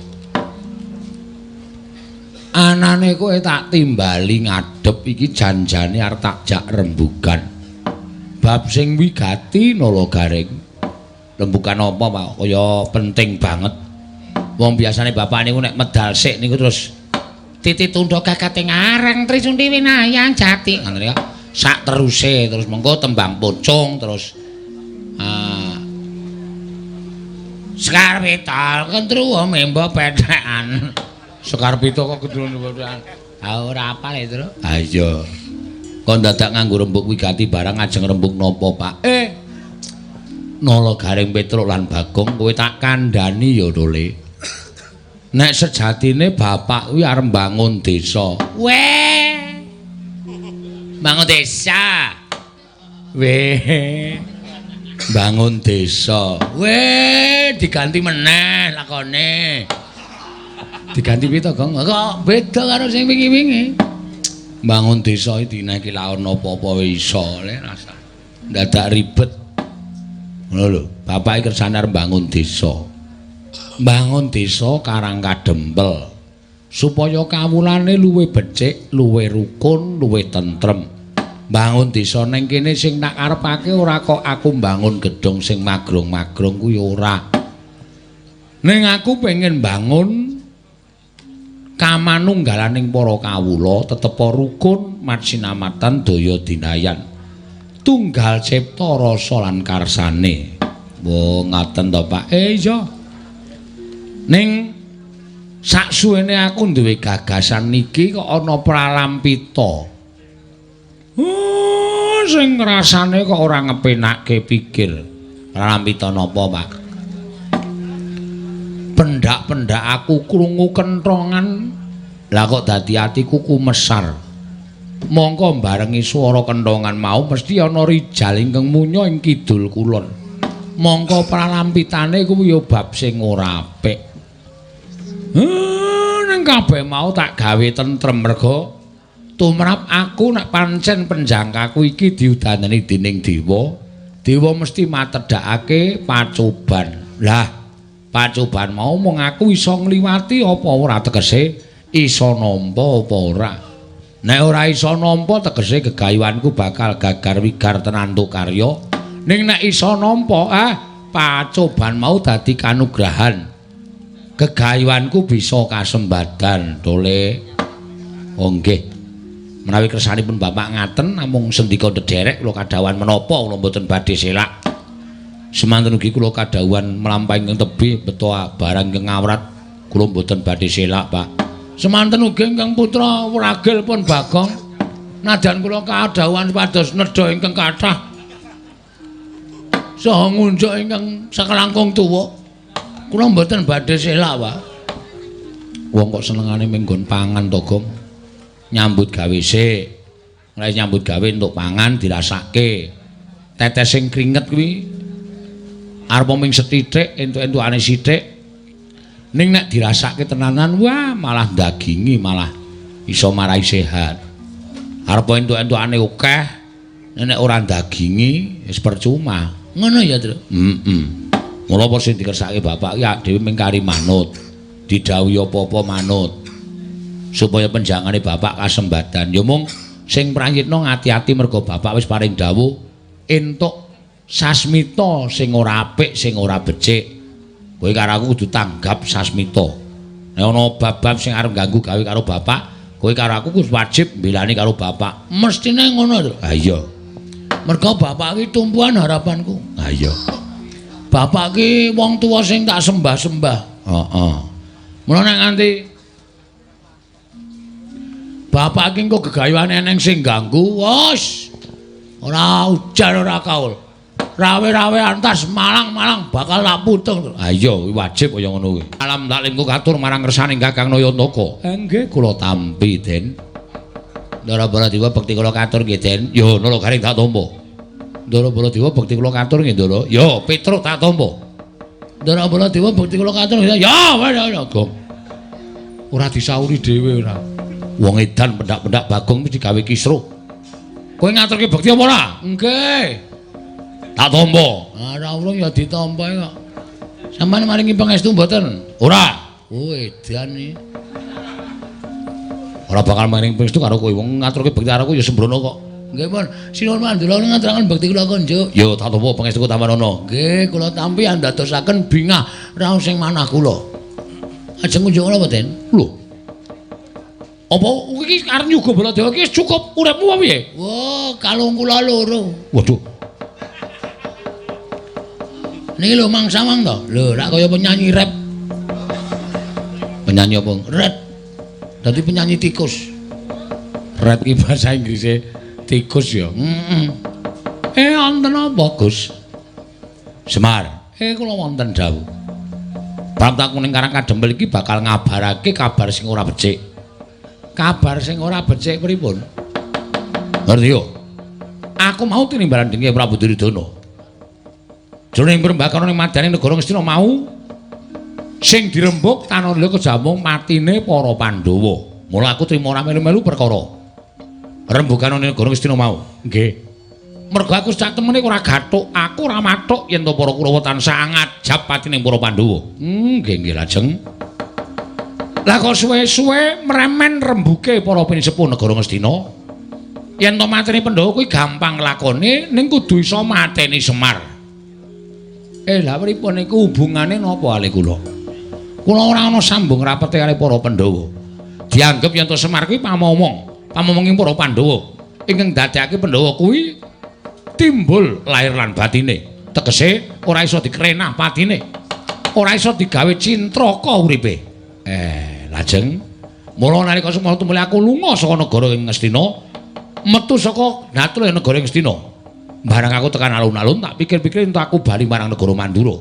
Anane kowe tak timbali ngadhep iki janjane arep tak jak rembugan. Bab sing wigati Nala Gareng. Rembugan apa, Pak? Kaya penting banget. Wong biasane bapak niku nek medal sik niku terus titi tundha gagating areng Trisunti winayang jati. Ngoten ya. Sak teruse terus mengko tembang pocong terus Sekar Pita kendruwo membo pethekan. Sekar Pita kok kendruwo pethekan. Ha ora apal e, Tru. Ha iya. Kon dadak nganggo rembug wigati barang ajeng rembug napa, Pak? Nala Gareng Petruk lan Bagong kowe tak kandhani ya, Dole. Nek sejatine bapak kuwi arep mbangun desa. Weh. Bangun desa. Weh. Bangun desa. Weh, diganti meneh lakone. Diganti piye to, Gong? Kok beda karo sing wingi-wingi. Bangun desa iki dineki laon apa-apa iso le rasa. Dadak ribet. Ngono lho, bapak iki kersane arep bangun desa. Bangun desa Karang Kadempel supaya kawulane luwih becik, luwih rukun, luwih tentrem. Bangun desa ning kene sing tak karepake ora kok aku mbangun gedhong sing magrong-magrong kuwi ora. Ning aku pengen bangun kamanunggalaning para kawula tetepa rukun matsinamatan daya dinayan. Tunggal cipta rasa lan karsane. Wo ngaten to, Pak? Iya. Ning saksuwene aku duwe gagasan niki kok ana pralampita. Sing rasane kok ora ngepenakke pikir. Pralampita napa, Pak? Pendak-pendak aku krungu kenthongan, lah kok dadi atiku kumesar. Mongko barengi swara kenthongan mau mesti ana rijal ingkang munya ing kidul kulon. Mongko pralampitane kuwi ya bab sing ora apik. Ning kabeh mau tak gawe tentrem merga tumrap aku nek pancen penjangkaku iki diudaneni dening dewa, dewa mesti matedhakake pacoban. Lah, pacoban mau mung aku iso ngliwati apa ora tegese iso nampa apa ora. Nek ora iso nampa tegese gegayuhanku bakal gagar wigar tenantu karya. Ning nek iso nampa, pacoban mau dadi kanugrahan. Gegayuhanku bisa kasembadan, Dole. Oh nggih. Menawi kersanipun bapak ngaten namung sendika ndederek kula kadhawuhan menapa kula mboten badhe selak. Semanten ugi kula kadhawuhan mlampah ingkang tebih beto barang ingkang ngawrat kula mboten badhe selak, Pak. Semanten ugi ingkang putra wragil pun Bagong nadyan kula kadhawuhan supados nedha ingkang kathah saha ngunjuk ingkang sakelangkung tuwa kula mboten badhe selak, Pak. Wong kok senengane ming nggon pangan to, Gong. Nyambut gawe sik. Nek nyambut gawe entuk pangan dirasake. Tetes sing kringet kuwi arep ming sethithik entuk-entukane sithik. Ning nek dirasake tenanan wah malah dagingi malah iso marai sehat. Arep entuk-entukane akeh nek ora dagingi wis percuma. Ngono ya, Tru? Heeh. Mula apa sing dikersake bapak ki dhewe ming kari manut. Didhawuhi apa-apa manut. Supaya penjangane bapak kasembadan. Ya mung sing prayitna ngati-ati mergo bapak wis paring dawuh entuk sasmita sing ora apik, sing ora becik. Kowe karo aku kudu tanggap sasmita. Nek ana bab-bab sing arep ganggu gawe karo bapak, kowe karo aku kudu wajib mbelani karo bapak. Mestine ngono to. Ha iya. Mergo bapak ki tumpuan harapanku. Ha iya. Bapak ki wong tuwa sing tak sembah-sembah. Heeh. Mula nek nganti bapak ki engko gegayuhan eneng sing ganggu, wis ora ujar ora kaul. Rawe-rawe antas malang-malang bakal tak putung. Ha iya, wajib kaya ngono kuwi. Alam taklimku katur marang kersane Kakang Nayantaka. Nggih, kula tampi, Den. Ndara Baladewa bekti kula katur nggih, Den. Yo, Nala Garing tak tampa. Ndara Baladewa bekti kula katur nggih, Ndara. Yo, Petruk tak tampa. Ndara Baladewa bekti kula katur nggih. Ya, ya, Gong. Ora disauri dhewe ora. Wong edan pendak-pendak Bagong mesti gawe kisruh. Kowe ngaturke bekti apa ora? Nggih. Tak tampa. Ora urung ya ditampa kok. Sampeyan maringi pangestu mboten? Ora. Oh, edan iki. Ora bakal maringi pangestu karo kowe. Wong ngaturke bekti karo aku ya sembrono kok. Nggih, pun. Sinuwun Mandura ngaturaken bekti kula konjuk. Ya tak tampa pangestuku tampanana. Nggih, kula tampi andadosaken bingah raos sing manah kula. Ajeng kunjuk napa, Den? Lho. Apa iki arep nyuga Baladewa iki cukup uripmu apa piye? Wah, kalung kula loro. Waduh. Niki lho Mang Samang to. Lho, rak kaya penyanyi rap. Penyanyi apa? Rap. Dadi penyanyi tikus. Rap ki bahasa Inggrise tikus ya. Heeh. Wonten apa, Gus? Semar. Kula wonten dawuh. Praptaku ning Karang Kadempel iki bakal ngabarake kabar sing ora becik. Kabar sing ora becik pripun? Ngerti yo. Aku mau tinimbalan dening Prabu Duryudana. Jroning perembakana ning madyaning negara Ngastina mau sing dirembug tanah liya kejamung matine para Pandhawa. Mula aku trima ora melu-melu perkara rembugan ning negara Ngastina mau. Nggih. Mergo aku sak temene ora gathuk, aku ora mathuk yen to para Kurawa tansah ngajap patine para Pandhawa. Nggih nggih lajeng. Lah kok suwe-suwe mremen rembuke para pinisepuh negara Ngastina. Yen to mateni Pandhawa kuwi gampang lakone ning kudu iso mateni Semar. Lah pripun niku hubungane napa ale kula? Kula ora ana sambung rapete kali para Pandhawa. Dianggep yen to Semar kuwi pamomong, pamomonging para Pandhawa. Ingkang dadekake Pandhawa kuwi timbul lahir lan batine. Tegese ora iso dikrenah patine. Ora iso digawe cintraka uripe. Lajeng mula nalika semana tumuli aku lunga saka negara Ngastina, metu saka natul negara Ngastina. Barang aku tekan alun-alun tak pikir-pikir entuk aku bali marang negara Mandura.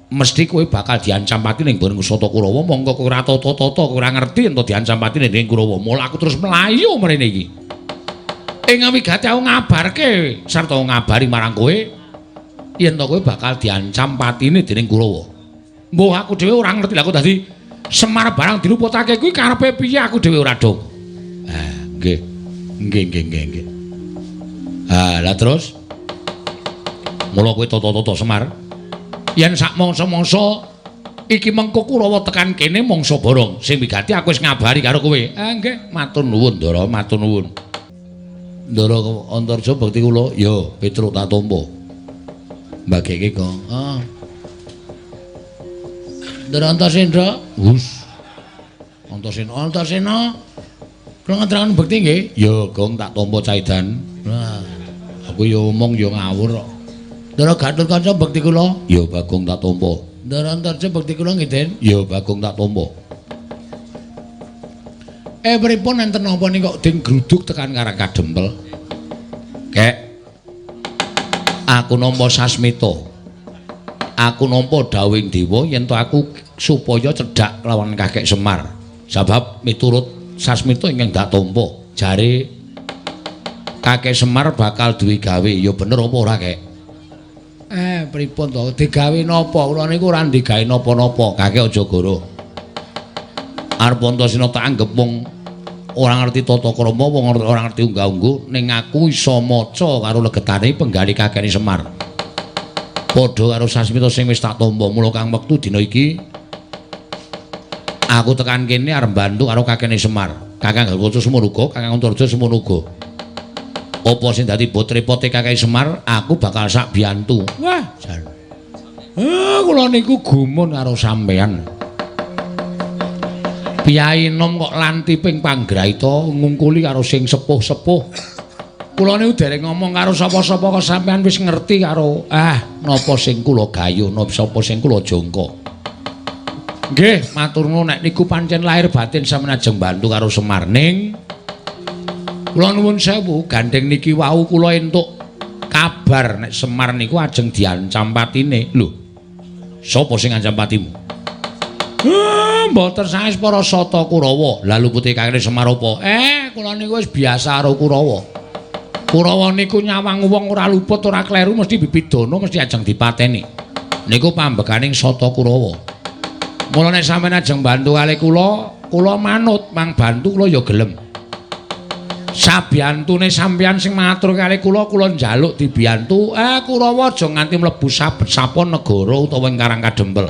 Mesti kowe bakal diancam pati ning nggon Sata Kurawa, mongko kowe ora tata-tata, kowe ora ngerti entuk diancam pati ning Kurawa. Mula aku terus mlayu mrene iki. Ing wigati aku ngabarke sarta ngabari marang kowe yen to kowe bakal diancam patine dening Kurawa. Mbuh aku dhewe ora ngerti lha aku dadi Semar barang diluputake kuwi karepe piye aku dhewe ora dong. Nggih. Nggih nggih nggih nggih. Ah, lah terus mula kowe tata-tata Semar. Yen sak mangsa-mangsa iki mengko Kurawa tekan kene mangsa borong sing wigati aku wis ngabari karo kowe. Nggih, matur nuwun Ndara, matur nuwun. Ndara Antarja bekti kula, ya Petruk tak tampa. Mbageke kok. Ah. Ndara Antasendra, hus. Antasena, Antasena. Kula ngaturaken bekti nggih. Ya, Gong tak tampa caidan. Nah, aku ya omong ya ngawur kok. Ndara Gatotkaca bekti kula. Ya Bagong tak tampa. Ndara Antarja bekti kula nggih, Den. Ya Bagong tak tampa. Pripun enten napa ning kok ding gruduk tekan Karang Kadempel? Kek. Aku nampa sasmita. Aku nampa dawuhing dewa yen to aku supaya cedhak lawan Kakek Semar. Sebab miturut sasmita ingkang dak tampa, jare Kakek Semar bakal duwe gawe. Ya bener apa ora, Kek? Pripun to? Digawe napa? Kula niku ora digawe napa-napa. Kakek aja goro. Arep Antasena tak anggep wong ora ngerti tata krama, wong ora ngerti unggah-ungguh, ning aku iso maca karo legetane penggali kakene Semar. Padha karo sasmita sing wis tak tampa. Mula kang wektu dina iki aku tekan kene arep bantu karo kakene Semar. Kakang Gatotkaca semono uga, Kakang Antarja semono uga. Apa sing dadi bot repote Kakang Semar, aku bakal sak biyantu. Wah, jan. Kula niku gumun karo sampeyan. Piyai enom kok lantiping panggraita ngungkuli karo sing sepuh-sepuh. Kula niku dereng ngomong karo sapa-sapa kok sampeyan wis ngerti karo napa sing kula gayuh, napa sapa sing kula jangka. Nggih, matur nuwun nek niku pancen lahir batin sampeyan ajeng bantu karo Semar ning kula nuwun sewu, gandeng niki wau kula entuk kabar nek Semar niku ajeng diancam patine. Lho, sapa sing ngancam patimu? Mboten sanes para Sata Kurawa. Lah lupute kakene Semar apa? Kula niku wis biasa karo Kurawa. Kurawa niku nyawang wong ora luput, ora kleru, mesti bibidana, mesti ajeng dipateni. Niku pambekaning Sata Kurawa. Mula nek sampeyan ajeng bantu kalih kula, kula manut, mang bantu kula ya gelem. Sabiyantune sampeyan sing matur kalih kula, kula njaluk dibiyantu. Kurawa aja nganti mlebu sabet sapon negara utawa ing Karang Kadempel.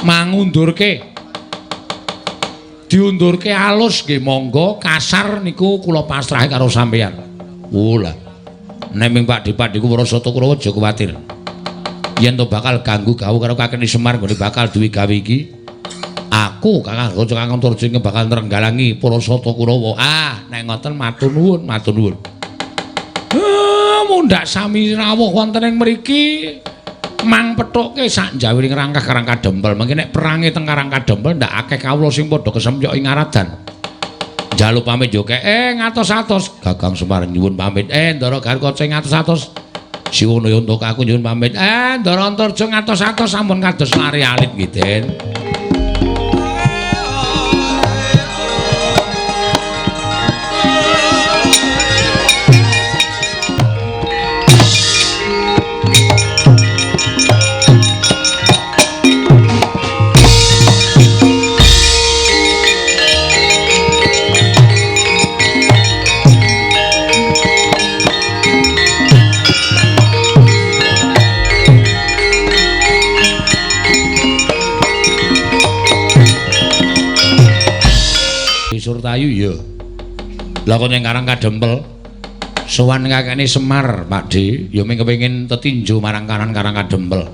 Mangundurke. Diundurke alus nggih monggo, kasar niku kula pasrahe karo sampeyan. Oh lah. Nek ming Pak Dipadiku para Sata Kurawa aja kuwatir. Yen to bakal ganggu gawu karo kakene Semar nggone bakal duwe gawe iki. Aku Kakang Gaca Kakang Antarja bakal nrenggalangi para Sata Kurawa. Nek ngoten matur nuwun, matur nuwun. Mundhak sami rawuh wonten ing mriki mang pethuke sak njawiring rangkah Karang Kadempel. Mengki nek perange teng Karang Kadempel ndak akeh kawula sing padha kesempyok ing aradan. Njaluk pamit yo kek ngatos-atos. Gagang Semar nyuwun pamit. Ndara Garukaca ngatos-atos. Siwono untuk aku nyuwun pamit. Ndara Antarja ngatos-atos sampun kados lari alit nggih, Den. Surtayu ya. Lah kok ning Karang Kadempel sowan kakene Semar, Pak De, ya mung kepengin tetinju marang kanan Karang Kadempel.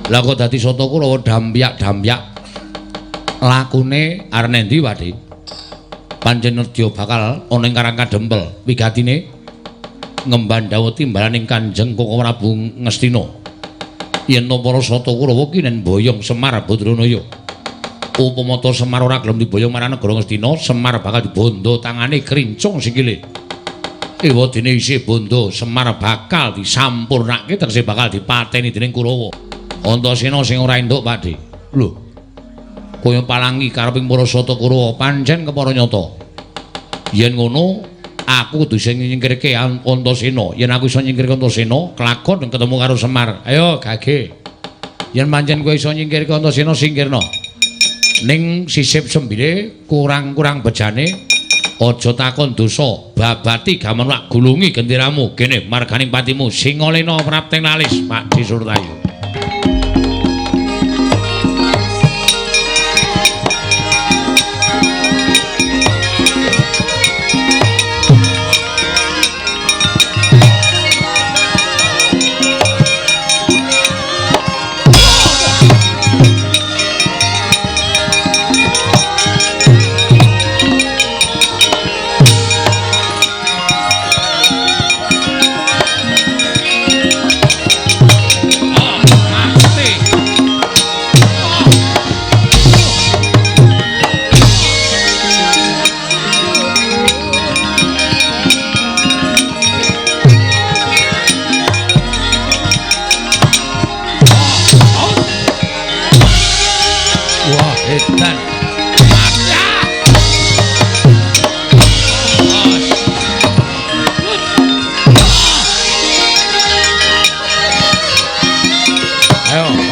Lah kok dadi Sata Kurawa dampyak-dampyak lakune arep endi, Pak De? Pancen nedya bakal ana ing Karang Kadempel, wigatine ngemban dawuh timbalaning Kanjeng Koko Prabu Ngastina. Yen to para Sata Kurawa ki nen boyong Semar Badranaya. Upama ta Semar ora gelem diboyong marang negara Ngastina, Semar bakal dibondo tangane krincung sikile. Ewadene isih bondo, Semar bakal disampurnake tegese bakal dipateni dening Kurawa. Antasena sing ora entuk, Pak De. Lho. Kaya palangi kareping para Sata Kurawa pancen kepara nyata. Yen ngono, aku kudu sing nyingkirke Antasena. Yen aku iso nyingkirke Antasena, kelakon ketemu karo Semar. Ayo, gage. Yen pancen kowe iso nyingkirke Antasena, singkirna. Ning sisip sembile kurang-kurang bejane aja takon dosa babati gaman lak gulungi genderamu kene marganing patimu Singalena prapting lalis Pak De Surtayu.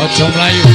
Aja mlayu.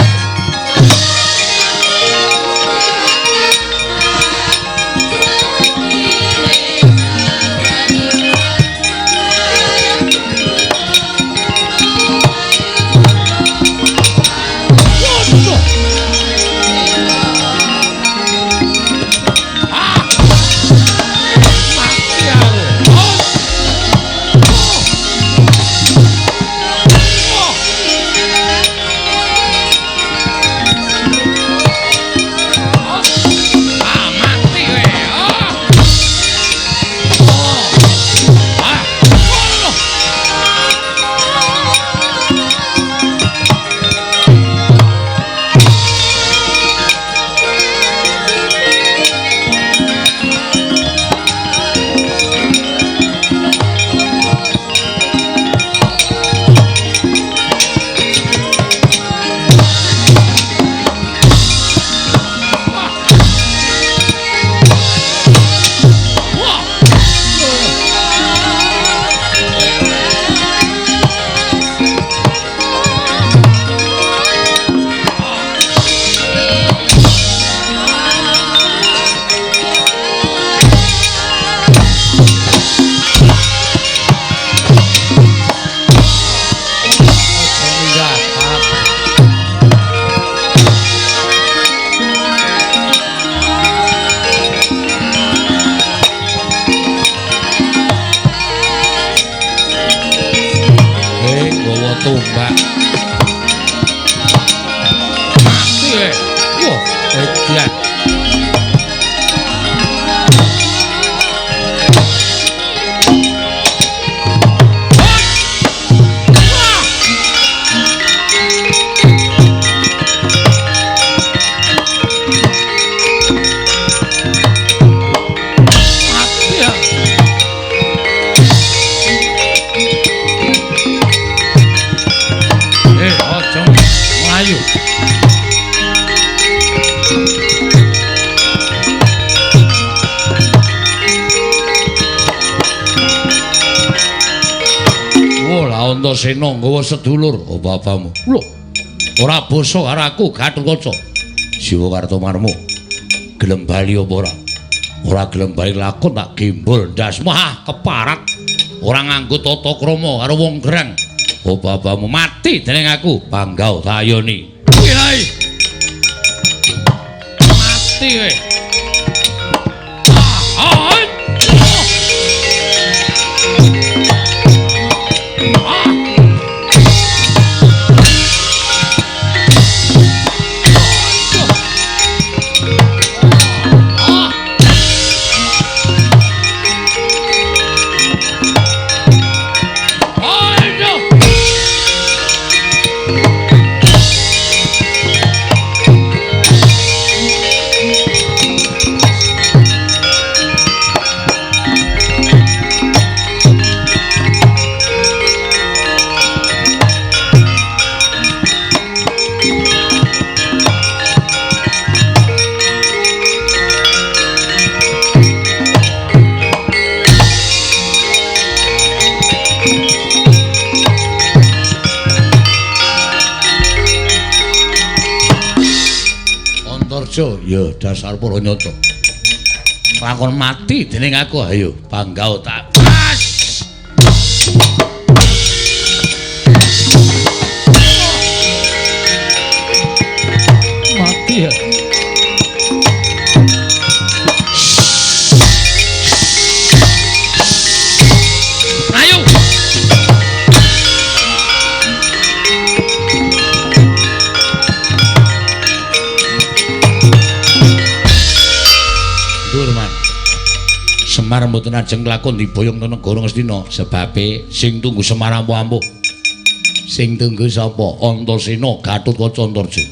Nggawa tombak. Mati kowe. Wah, edan. Antasena nggawa sedulur apa-apamu. Lho, ora basa karo aku Gathotkaca. Siwa Kartomarma. Gelem bali apa ora? Ora gelem bali lakon tak gembol ndasmu. Ah, keparat. Ora nganggo tata krama karo wong gerang. Apa-apamu mati dening aku. Panggau tayoni. Kuwi. Mati kowe. Ya dasar para nyata. Lakon mati dening aku ayo panggau tak pas. Mati ya. Ayo. Semar mboten ajeng lakon diboyong nang negara Ngastina sebabe sing tunggu Semar ampuh-ampuh. Sing tunggu sapa? Antasena Gathotkaca Antarja.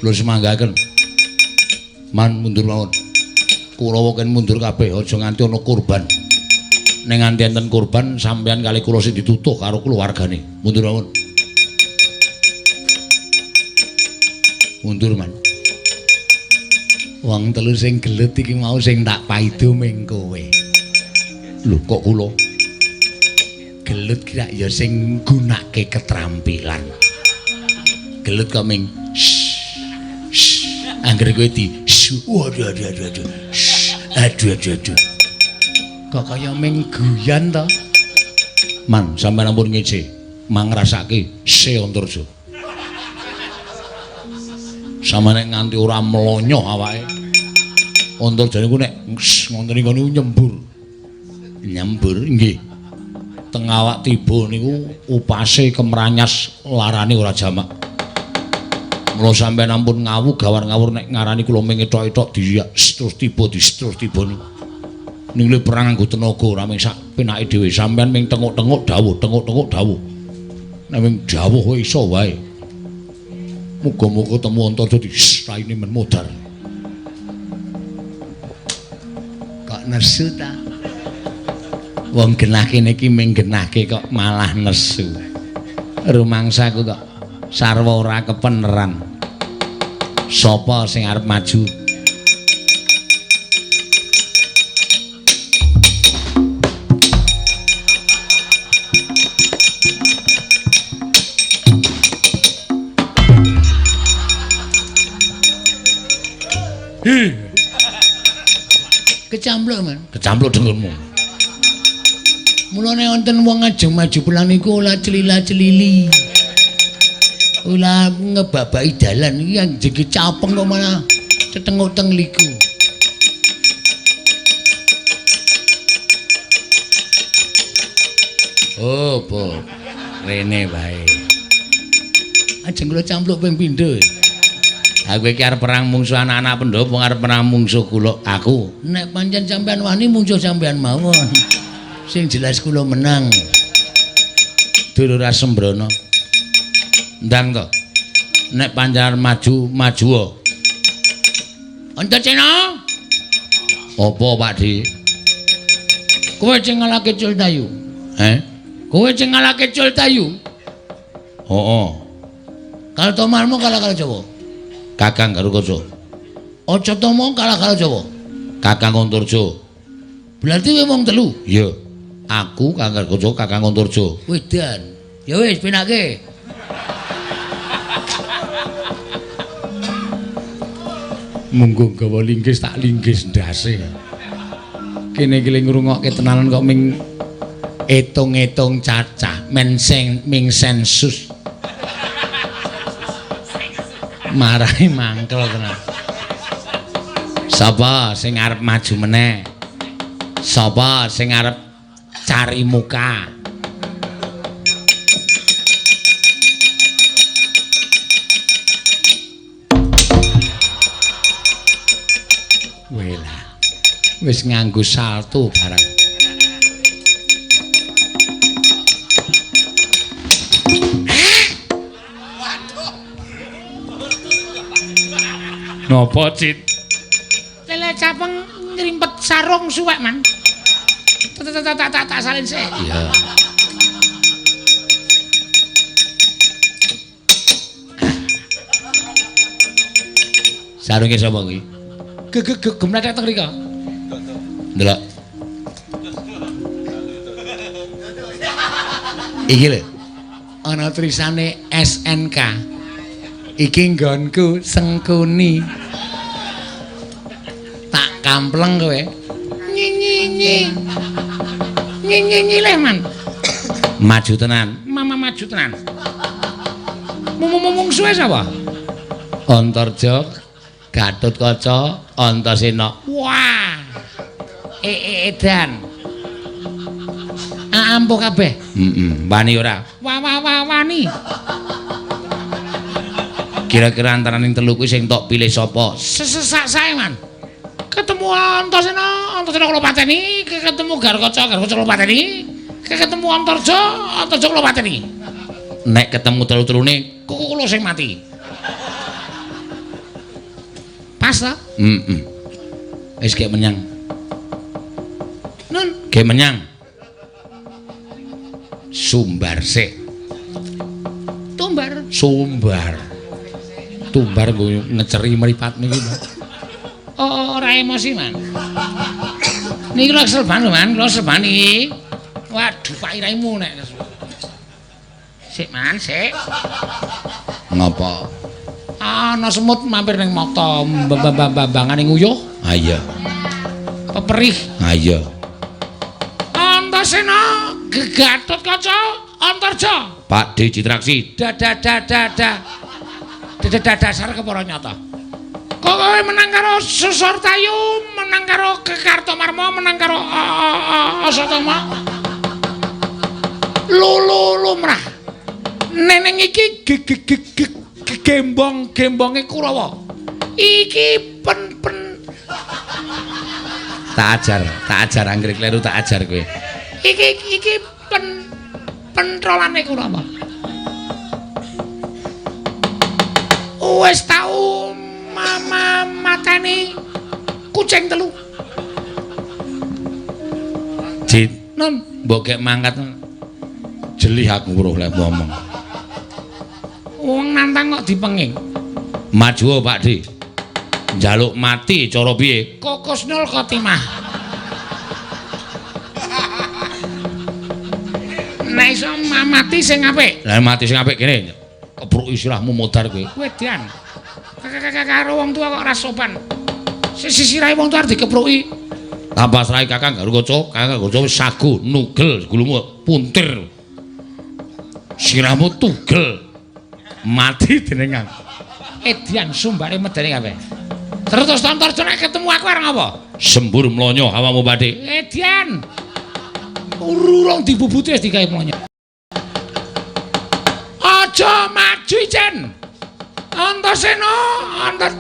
Kula semanggaken. Man mundur mawon. Kurawa ken mundur kabeh aja nganti ana korban. Ning nganti enten korban sampeyan kali kula sing ditutuh karo keluargane. Mundur mawon. Mundur man. Wong telu sing gelut iki mau sing tak paido ming kowe. Lho kok kula? Gelut ki rak ya sing nggunake ketrampilan. Gelut kok ming angger kowe di waduh aduh aduh aduh. Aduh aduh aduh. Kok kaya ming guyan to? Man, sampeyan ampun ngece, mangrasake se Antarja. Sama nek nganti ora mlonyoh awake. Antarja niku nek ngoten niku nyembur. Nyembur nggih. Teng awak tiba niku upase kemranyas larane ora jamak. Mula sampeyan ampun ngawu gawar ngawur nek ngarani kula ming etok-etok diyak terus tiba terus tiba niku. Ning le perang nganggo tenaga ora ming sak penake dhewe sampeyan ming tenguk-tenguk dawuh, tenguk-tenguk dawuh. Nek ming dawuh iso wae. Muga-muga temu Antarja di raine men modar. Kok nesu ta? Wong genah kene iki ming genahke kok malah nesu. Rumangsaku kok sarwa ora kepeneran. Sapa sing arep maju? Kecampluk, Man. Kecampluk dengkulmu. Mulane wonten wong ajeng maju pulang niku ora celila-celili. Ora ngebabaki dalan iki anjing capeng kok malah cetenguk teng liku. Oh, po. Rene bae. Ajeng kula campluk ping pindho. Aku iki arep perang mungsuh anak-anak Pandhawa, arep perang mungsuh kula aku. Nek pancen sampean wani mungsuh sampean mawon. Sing jelas kula menang. Dulur Asembrono. Ndang to. Nek panjenengan maju, maju. Antasena. Apa Pak Di? Kowe sing ngalahke Cultayu. Heh? Kowe sing ngalahke Cultayu? Heeh. Kartomarma kalah karo Jawa. Kakang Garukaca. Acatama kalah karo Jawa. Kakang Antarja. Berarti kowe wong telu? Iya. Aku Kakang Garukaca, Kakang Antarja. Wedan. Ya wis penake. Munggo gawa linggis tak linggis ndase. Kene iki ngrungokke tenanan kok ming etung-etung cacah, men sing ming sensus. Marahi mangkel tenan. Sapa sing arep maju meneh? Sapa sing arep cari muka? Welah. Wis nganggo salto barang. Napa, Cit? Lele capeng ngrimpet sarung suwek, Man. Tak salin sik. Iya. Sarunge sapa kuwi? Gemlethek teng mriko. Ndelok. Iki lho. Ana tulisane SNK. Iki nggonku Sengkuni. Tak kampleng kowe. Nyi nyi nyi. Nyi nyi nyi leh, Man. Maju tenan. Mama maju tenan. Mungsuhe sapa? Antarja, Gatotkaca, Antasena. Wah. Edan. Ampuh kabeh. Heeh, wani ora? Wa wa wa wani. Kira-kira antaraning telu kuwi sing tok pilih sapa? Sesak sae, Man. Ketemu Antasena, Antasena kula pateni, ketemu Garukaca, Garukaca kula pateni, ketemu Antarja, Antarja kula pateni. Nek ketemu telu-telune, kula sing mati. Pas ta? Heeh. Wis gek menyang. Nun, gek menyang. Sumbar sik. Tumbar. Sumbar. Tumbar nggo ngeceri mripat niki. Oh, ora emosi, Man. Niki lho kesel banget, Man. Kula kesel banget iki. Waduh, Pak iraimu nek. Sik, Man, sik. Ngapa? Ana semut mampir ning mata, mbambangane nguyuh. Ha iya. Peperih. Ha iya. Antasena, Gatotkaca, Antarja. Pak D Citraksi. Da. Dasar kepara nyata. Kok kowe menang karo Susortayu, menang karo Kartomarma, menang karo Asatama. Lulu lumrah. Neneng iki gembong-gembonge Kurawa. Iki pen-pen. Tak ajar anggere kleru tak ajar kowe. Iki pen pentrolane Kurawa. Wis tau mama mateni kucing telu. Cit, non, mbok gek mangkat jelih aku weruh lek ngomong. Wong nantang kok dipenging. Maju Pak Di. Njaluk mati cara piye? Kokusnul khotimah. Nek iso mati sing apik. Lah mati sing apik kene. Kebruk istilahmu modar kowe. Wedan. Karo wong tua kok ora sopan. Sisirahe wong tua arep dikepruki. Tambah srahe Kakang Garukaca, Kakang Garukaca wis sagu, nugel gulumu puntir. Sirahmu tugel. Mati dening aku. Edian sumbare medeni kabeh. Terus Antarja nek ketemu aku arep ngapa? Sembur mlonyo awamu Pakde. Edian. Urung dibubuti wis digawe mlonyo. Aja maju ijen. Antasena, antas.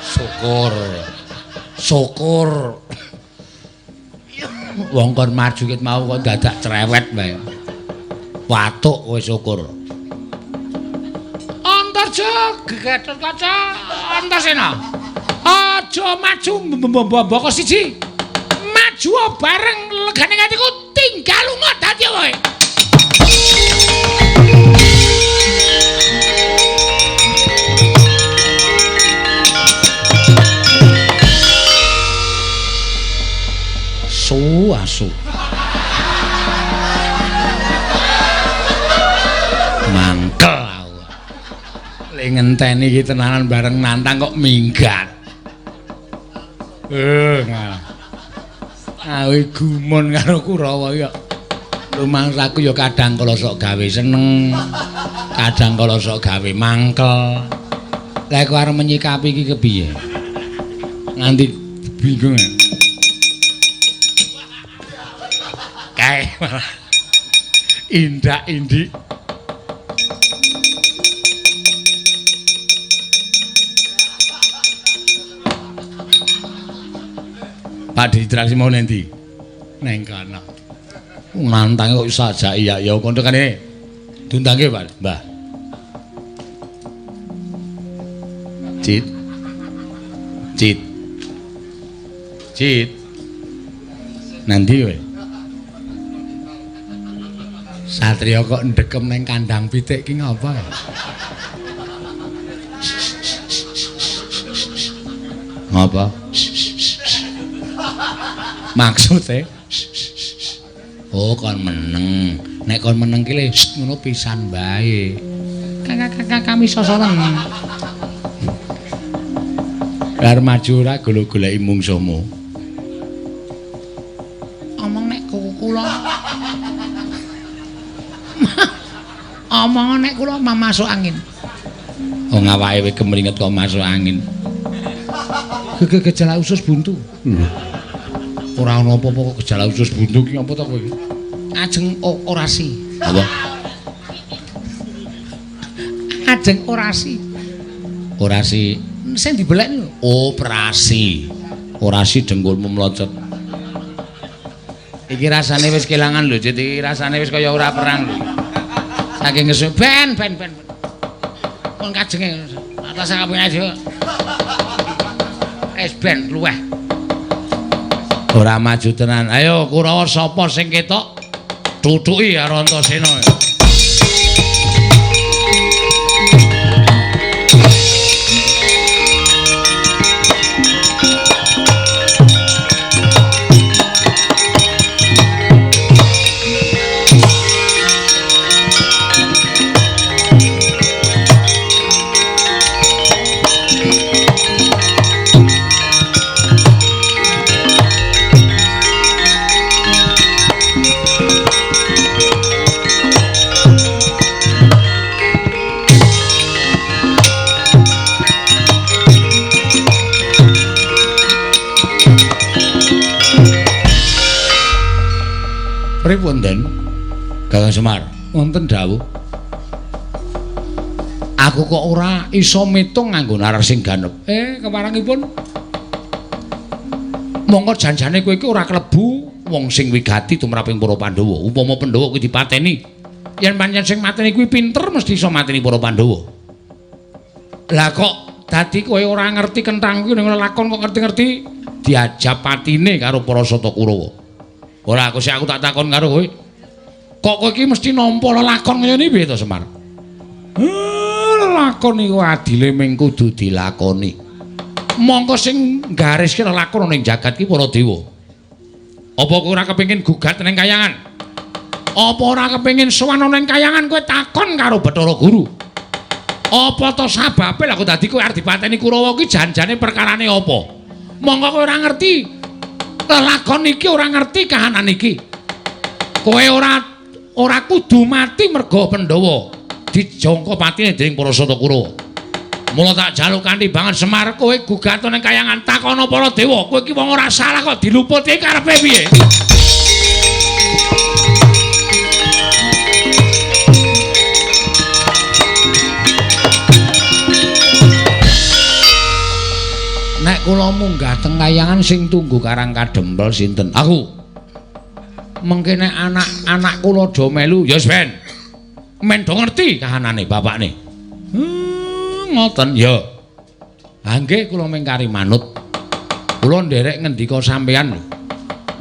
Syukur. Syukur. Wong kon maju ket mau kok dadak cerewet wae. Watuk kowe syukur. Antarja gegetut kaca Antasena. Aja maju mboko siji. Maju bareng legane atiku tinggal lunga dadi kowe. Su asu. Mangkel aku. Le ngenteni iki tenanan bareng nantang kok minggat. Ngalah. Awe gumun karo Kurawa iki kok. Rumangsaku ya kadang kala sok gawe seneng, kadang kala sok gawe mangkel. Lah kok arep menyikapi iki kepiye? Nganti bingung. Kae malah indak-indik. Pak Ditraksi mau nanti neng kono. Nantang kok iso aja iya ya kono kene. Diundangke, Pak. Mbah. Cit. Cit. Cit. Nanti kowe. Satria kok ndekem neng kandang pitik ki ngapa? Ngapa? Maksude oh kon meneng. Nek kon meneng ki le ngono pisan wae. Kakak kami sosolen. Lar maju ora golek-goleki mungsuhmu. Omong nek kula omong nek kula masuk angin. Oh ngawake wis kemringet kok masuk angin. Gejala usus buntu. Ora ana apa-apa kok gejala usus buntu ki apa to kowe iki? Ajeng orasi. Apa? Ajeng orasi. Orasi sing dibelek niku. Operasi. Orasi dengkulmu mlocot. Iki rasane wis kelangan lho, Cit. Iki rasane wis kaya ora perang lho. Saking ngesu ben. Kon kajenge atas kabeh aja. Wis ben luweh. Ora maju tenan. Ayo Kurawa sapa sing ketok? Tutuki karo Antasena. Pripun, Den? Kakang Semar, wonten dawuh. Aku kok ora iso mitung nganggo nalar sing ganep. Keparangipun. Monggo janjane kowe iki ora klebu wong sing wigati tumraping para Pandhawa. Upama Pandhawa kuwi dipateni, yen pancen sing mateni kuwi pinter mesti iso mateni para Pandhawa. Lah kok dadi kowe ora ngerti kenthang kuwi ning lelakon kok ngerti-ngerti diajap patine karo para Sata Kurawa. Ora aku sik aku tak takon karo kowe. Kok kowe iki mesti nampa lelakon kaya ngene piye to, Semar? Lelakon iku adile ming kudu dilakoni. Mongko sing gariske lelakon ning jagat ki para dewa. Apa kowe ora kepengin gugat ning kayangan? Apa ora kepengin sowan ning kayangan kowe takon karo Bathara Guru? Apa to sababe lha kok dadi kowe arep dipateni Kurawa ki janjane perkarane apa? Mongko kowe ora ngerti lelakon iki ora ngerti kahanan iki. Kowe ora kudu mati merga Pandhawa dijangka patine dening para Sata Kurawa. Mula tak jaluk kanthi banget Semar kowe gugat ning kayangan takono para dewa. Kowe iki wong ora salah kok diluputi karepe piye? Kula munggah teng kayangan sing tunggu Karang Kadempel sinten? Aku. Mengke nek anak-anak kula do melu, ya wis ben. Men do ngerti kahanane bapakne. Ngoten ya. Ha nggih kula mengkari manut. Kula nderek ngendika sampeyan lho.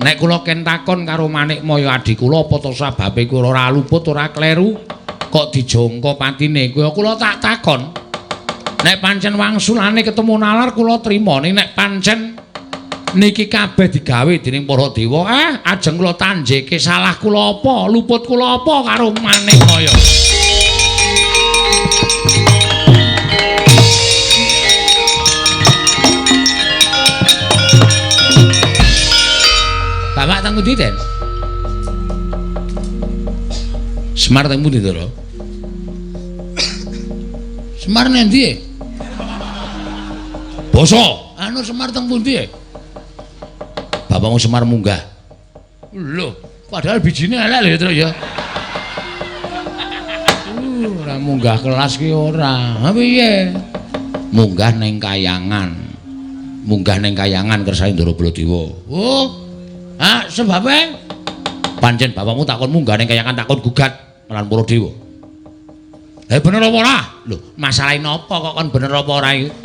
Nek kula ken takon karo Manikmaya adi kula apa to sababe kula ora luput ora kleru kok dijangka patine kuwi kula tak takon. Nek pancen wangsulane ketemu nalar kula trima, ning nek pancen niki kabeh digawe dening para dewa, ajeng kula tanjeke salah kula apa, luput kula apa karo Manikmaya. Bapak teng pundi, Den? Semar teng pundi, Ndara? Semar nendi? Basa. Anu Semar teng pundi? Bapakmu Semar munggah. Lho, padahal bijine elek lho, Tru ya. Ora munggah kelas ki ora. Ha piye? Munggah ning kayangan. Munggah ning kayangan kersane Ndara Baladewa. Oh. Ha, sebabe pancen bapakmu takon munggah ning kayangan takon gugat lan para dewa. Bener apa ora? Lho, masalahe napa kok kon bener apa ora iki?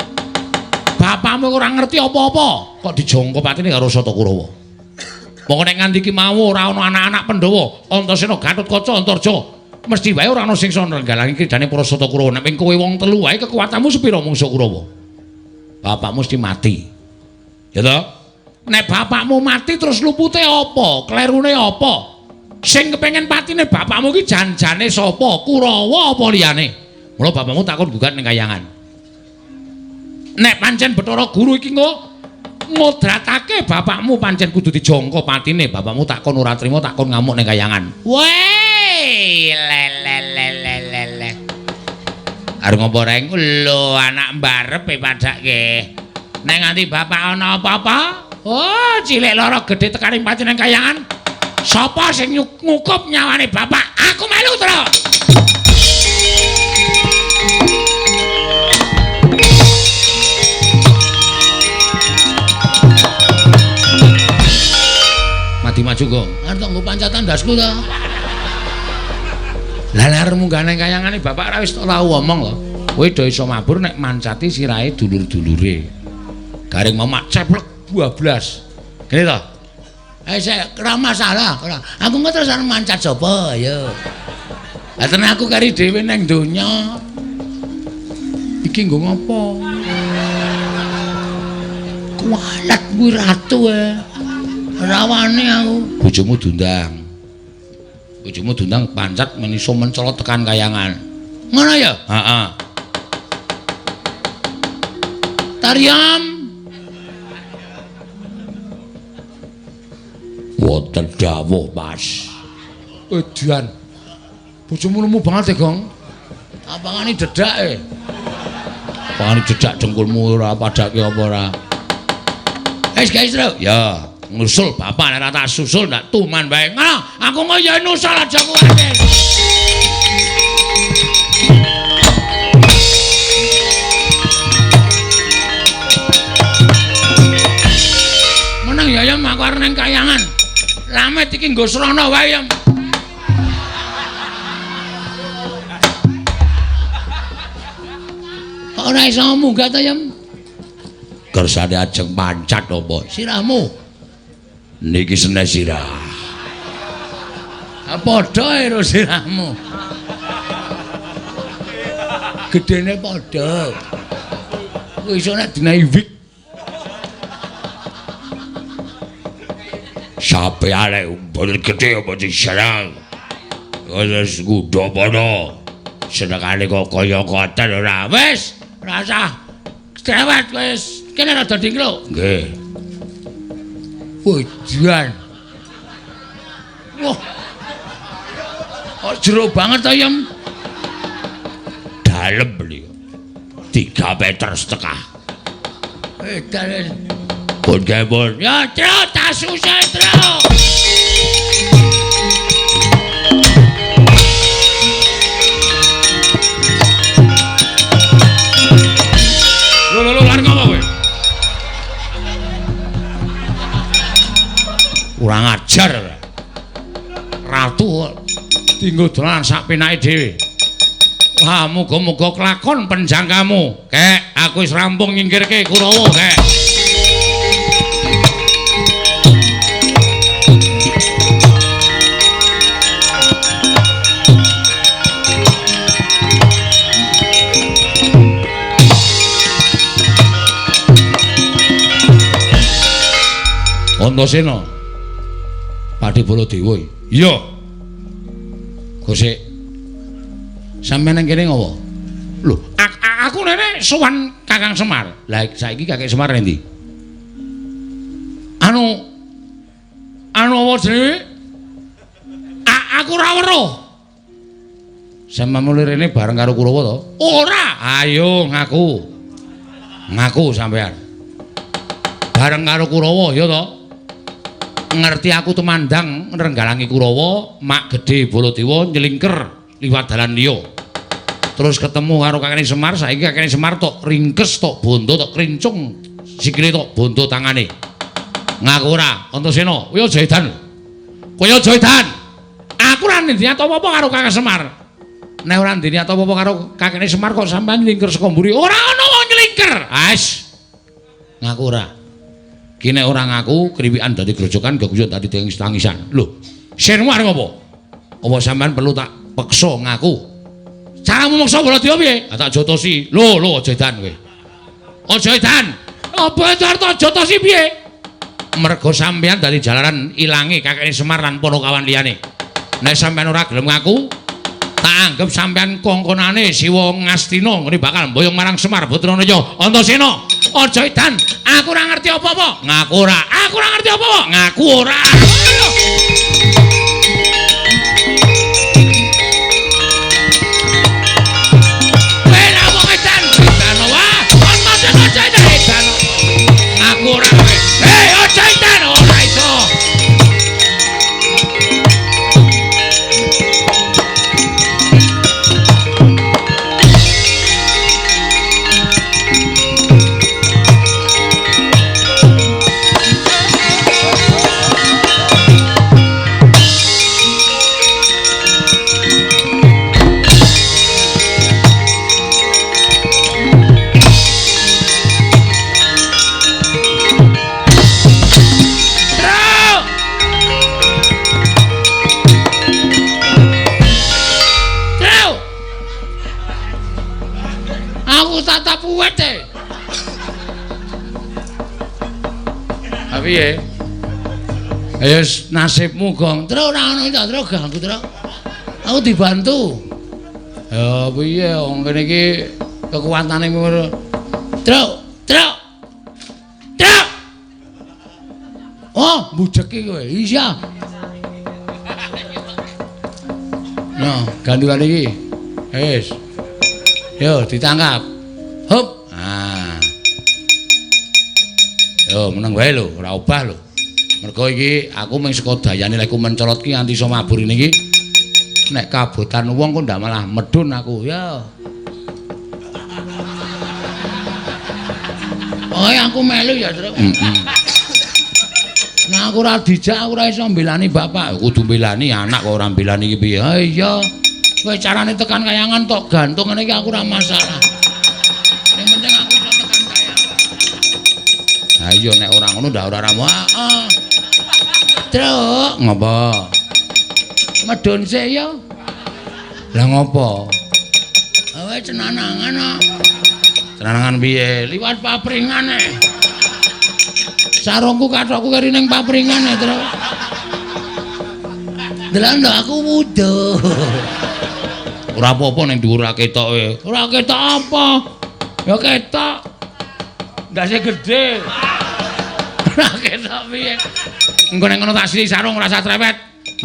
Bapakmu ora ngerti apa-apa, kok dijangka patine karo Sata Kurawa. Mongko nek nganti iki mau ora ana anak-anak Pandhawa, Antasena, Gatotkaca, Antarja, mesti wae ora ana sing iso nrenggalangi kridane para Sata Kurawa. Nek kowe wong telu wae kekuatanmu sepira mungsuh Kurawa? Bapakmu mesti mati. Ya toh? Nek bapakmu mati terus lupute apa? Klerune apa? Sing kepengen patine bapakmu iki janjane sapa? Kurawa apa liyane? Mula bapakmu takon gugat ning kayangan. Nek pancen Bathara Guru iki ngodratake bapakmu pancen kudu dijangka patine, bapakmu takon ora trima takon ngamuk ning kayangan. Weh, le le le le le le. Arep ngopo reng? Lho, anak mbarep e padake. Nek nganti bapak ana apa-apa, oh cilik lara gedhe tekaning patine ning kayangan. Sapa sing ngukup nyawane bapak? Aku melu, Tru. Mati maju, Gong. Arep nggo pancatan ndasku ta. Lah arep munggah nang kayangane bapak ora wis tau omong lho. Kowe do iso mabur nek mancati sirahe dulur-dulure. Garing mamak ceplek 12. Ngene to? Sik ora masalah, ora. Aku engko terus arep mancat sapa ya. Lah tenan aku kari dhewe nang donya. Iki nggo ngopo? Kualat kuwi ratu e. Rawane aku. Bojomu diundang. Bojomu diundang pancat men iso mencolot tekan kayangan. Ngono ya? Heeh. Tariam. Wonten dawuh, Mas. Edan. Bojomu lemu banget e, Gong. Apangane dedak e. Apangane dedak dengkulmu ora padake apa ora. Wis guys, Tru. Ya, ngusul bapak nek ora tak susul ndak tuman wae. Ngono, aku engko ya nusul aja kuwatir. Meneng ya ya aku arep nang kayangan. Lamet iki nggo srana wae ya. Kok ora iso munggah ta, Yem? Kersane ajeng pancat apa? Sirahmu. Niki seneh sirah. Ha padha karo sirahmu. Gedene padha. Kuwi iso nek dinahi wig. Sampeyan mboten gedhe apa diserang. Wis ngudha padha. Senengane kok kaya ngoten ora. Wis, ora usah. Cerewet wis. Kene rada dingkluk. Nggih. Wejan. Wah. Kok jero banget ta, Yem? Dalem niku. 3,5 meter. Edan. Pun gawe pun. Ya, Tru, tak susah, Tru. Lho, lho, lho, arep ngopo kowe? Dinggo dolan sak penake dhewe. Wah, muga-muga kelakon penjangkamu. Kek, aku wis rampung nyingkirke Kurawa, kek. Antasena. Patih Baladewa. Iya. Gosek. Sampeyan nang kene ngopo? Lho, aku nene sowan Kakang Semar. Lah saiki Kakek Semar endi? Anu apa jenenge? Aku ora weruh. Sampeyan mulih rene bareng karo Kurawa to? Ora. Ayo ngaku. Ngaku sampeyan. Bareng karo Kurawa ya to? Ngerti aku tumandang nrenggalangi Kurawa, mak gedhe Baladewa nyelingker liwat dalan liya. Terus ketemu karo kakene Semar, saiki kakene Semar tok ringkes, tok bondo, tok krincung sikile, tok bondo tangane. Ngaku ora, Antasena, kowe aja edan. Kowe aja edan. Aku ora ndiniat apa-apa karo Kakang Semar. Nek ora ndiniat apa-apa karo kakene Semar kok sampean nyelingker saka mburi. Ora ana wong nyelingker. Ais. Ngaku ora. Ki nek ora ngaku, kriwikan dadi grojokan, geguyon dadi tangisan. Lho, senmu arep apa? Apa sampean perlu tak peksa ngaku? Caramu meksa Baladewa piye? Ah, tak jotosi. Lho, lho aja edan kowe. Aja edan. Apa arep tak jotosi piye? Mergo sampean dadi jalaran ilange kakekne Semar lan para kawan liyane. Nek sampean ora gelem ngaku, tak anggap sampean kongkonane Siwa Ngastina ngene bakal mboyong marang Semar Putranaya. Antasena, aja edan. Aku ora ngerti apa-apa. Ngaku ora. Aku ora ngerti apa-apa. Ngaku ora. Kowe ra wong edan. Edan wae. Antasena aja edan. Edan. Ngaku ora kowe. Hei, aja edan ora iso. Piye? Ya nasibmu, Gong. Tru ora ono ta, Tru ganggu, Tru. Aku dibantu. Ya piye wong kene iki kekuatane ngono. Tru, Tru. Tru. Oh, mbujeki kowe. Iya. Nah, gandulan iki. Wis. Yo ditangkap. Hup. Ah. Yo meneng wae lho, ora obah lho. Mergo iki aku mung saka dayane lek mencolot ki nganti iso mabur ini iki. Nek kabotan wong kok ndak malah medun aku. Ya. Oh, aku melu ya, Tru. Heeh. Nah, aku ora dijak, aku ora iso mbelani bapak. Kudu mbelani anak kok ora mbelani iki piye. Ha iya. Kowe carane tekan kayangan tok gantung ngene iki aku ora masalah. Sing penting aku iso tekan kayangan. Ha iya nek ora ngono ndak ora ramu. Heeh. Truk, ngopo? Medun sik ya. Lah ngopo? Awe cenanangan kok. Cenanangan piye? Liwat papringan e. Sarungku kathokku keri ning papringan e, Truk. Delok ndok aku wuduh. Ora apa-apa ning dhuwur ora ketok kowe. Ora ketok apa? Ya ketok. Ndase gedhe. Ora ketok piye. Engko nek ngono tak sili sarung ora usah trewet.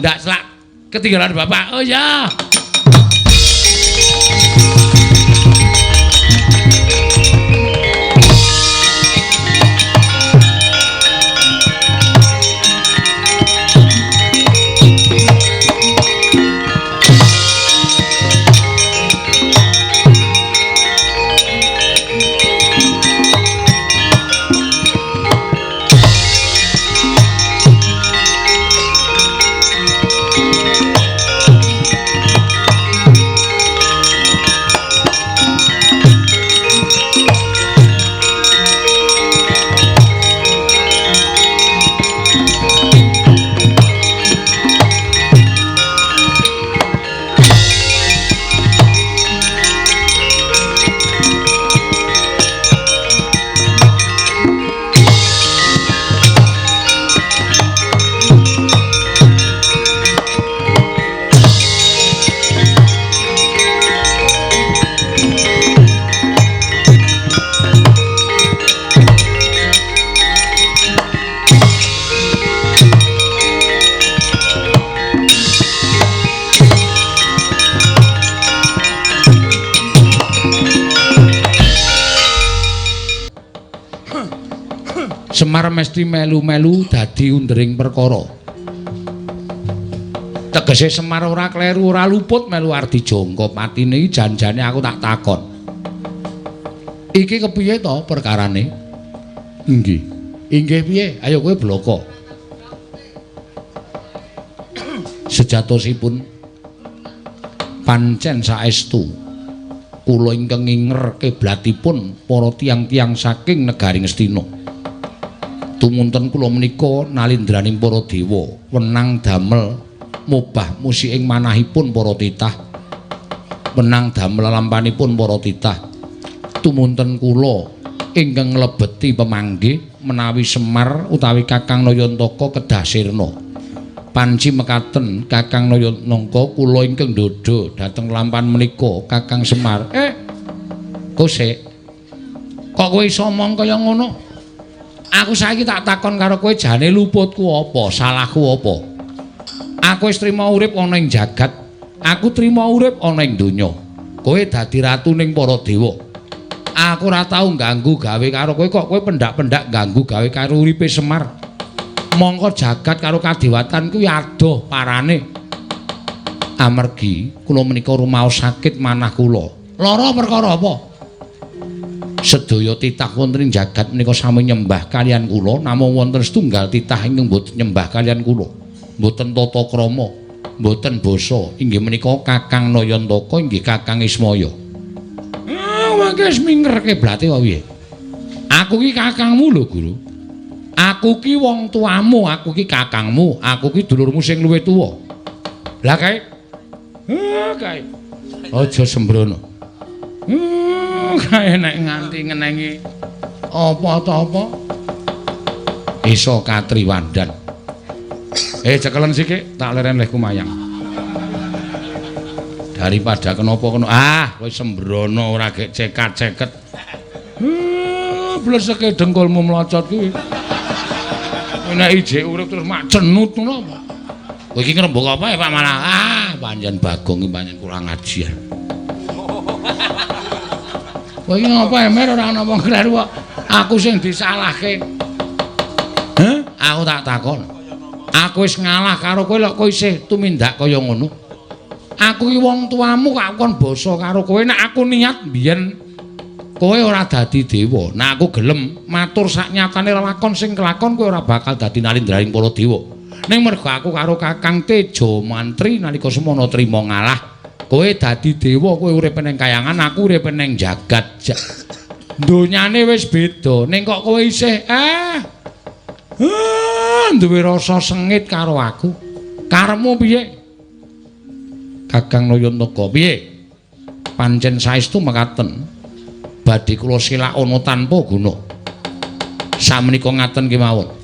Ndak selak ketinggalan bapak. Oh ya. Semar mesti melu-melu dadi undering perkara. Tegese Semar ora kleru, ora luput melu ardi jangka patine iki janjane aku tak takon. Iki kepiye to perkarane? Inggih. Inggih piye? Ayo kowe bloko. Sejatosipun pancen saestu kula ingkang nginger kiblatipun para tiyang-tiyang saking negari Ngastina. Tumunten kula menika nalindraning para dewa wenang damel mobah musik ing manahipun para titah, wenang damel lampanipun para titah. Tumunten kula ingkang nglebeti pemanggih menawi Semar utawi Kakang Nayantaka kedah sirna. Panci mekaten Kakang Nayantaka kula ingkang ndhodha dhateng lampan menika Kakang Semar. Kosek. Kok kowe iso omong kaya ngono? Aku saiki tak takon karo kowe jane luputku apa, salahku apa? Aku wis trima urip ana ing jagat, aku trima urip ana ing donya. Kowe dadi ratuning para dewa. Aku ora tau ganggu gawe karo kowe kok kowe pendak-pendak ganggu gawe karo uripe Semar. Mongko jagat karo kadewatan kuwi adoh parane. Amargi kula menika rumaos sakit manah kula. Lara perkara apa? Sedaya titah wonten ing jagat menika sami nyembah kaliyan kula, namung wonten setunggal titah ingkang mboten nyembah kaliyan kula. Mboten tata krama, mboten basa, inggih menika Kakang Nayantaka, inggih Kakang Ismaya. Mangke wis minger kiblate wae piye? Aku ki kakangmu lho, Guru. Aku ki wong tuamu, aku ki kakangmu, aku ki dulurmu sing luwih tuwa. Lah kae. Kae. Aja sembrono. Kae nek nganti ngenengi apa ta apa iso katriwandan. Cekelen sithik, tak leren leh kumayang. Daripada kenapa kena kowe sembrono ora gek cekat-ceket. Bleseke dengkulmu mlocot kuwi. Nek ijek urip terus mak cenut ngono apa? Kowe iki ngrembug apa ya Pak malah? Pancen Bagong iki pancen kurang ajar. Kowe iki ngapa emer ora ana wong kleru kok. Aku sing disalahke. Heh, aku tak takon. Aku wis ngalah karo kowe lho kowe isih tumindak kaya ngono. Aku iki wong tuamu kok aku kon basa karo kowe. Nek aku niat mbiyen kowe ora dadi dewa. Nek aku gelem matur sak nyatane lelakon sing kelakon kowe ora bakal dadi nalindraning para dewa. Ning mergo aku karo Kakang Tejo Mantri nalika semono trima ngalah, kowe dadi dewa, kowe urip ning kayangan, aku urip ning jagat. Donyane wis beda. Ning kok kowe isih duwe rasa sengit karo aku. Karepmu piye? Kakang Nayantaka piye? Pancen saestu mekaten. Badhe kula silakana tanpa guna. Samenika ngaten kemawon.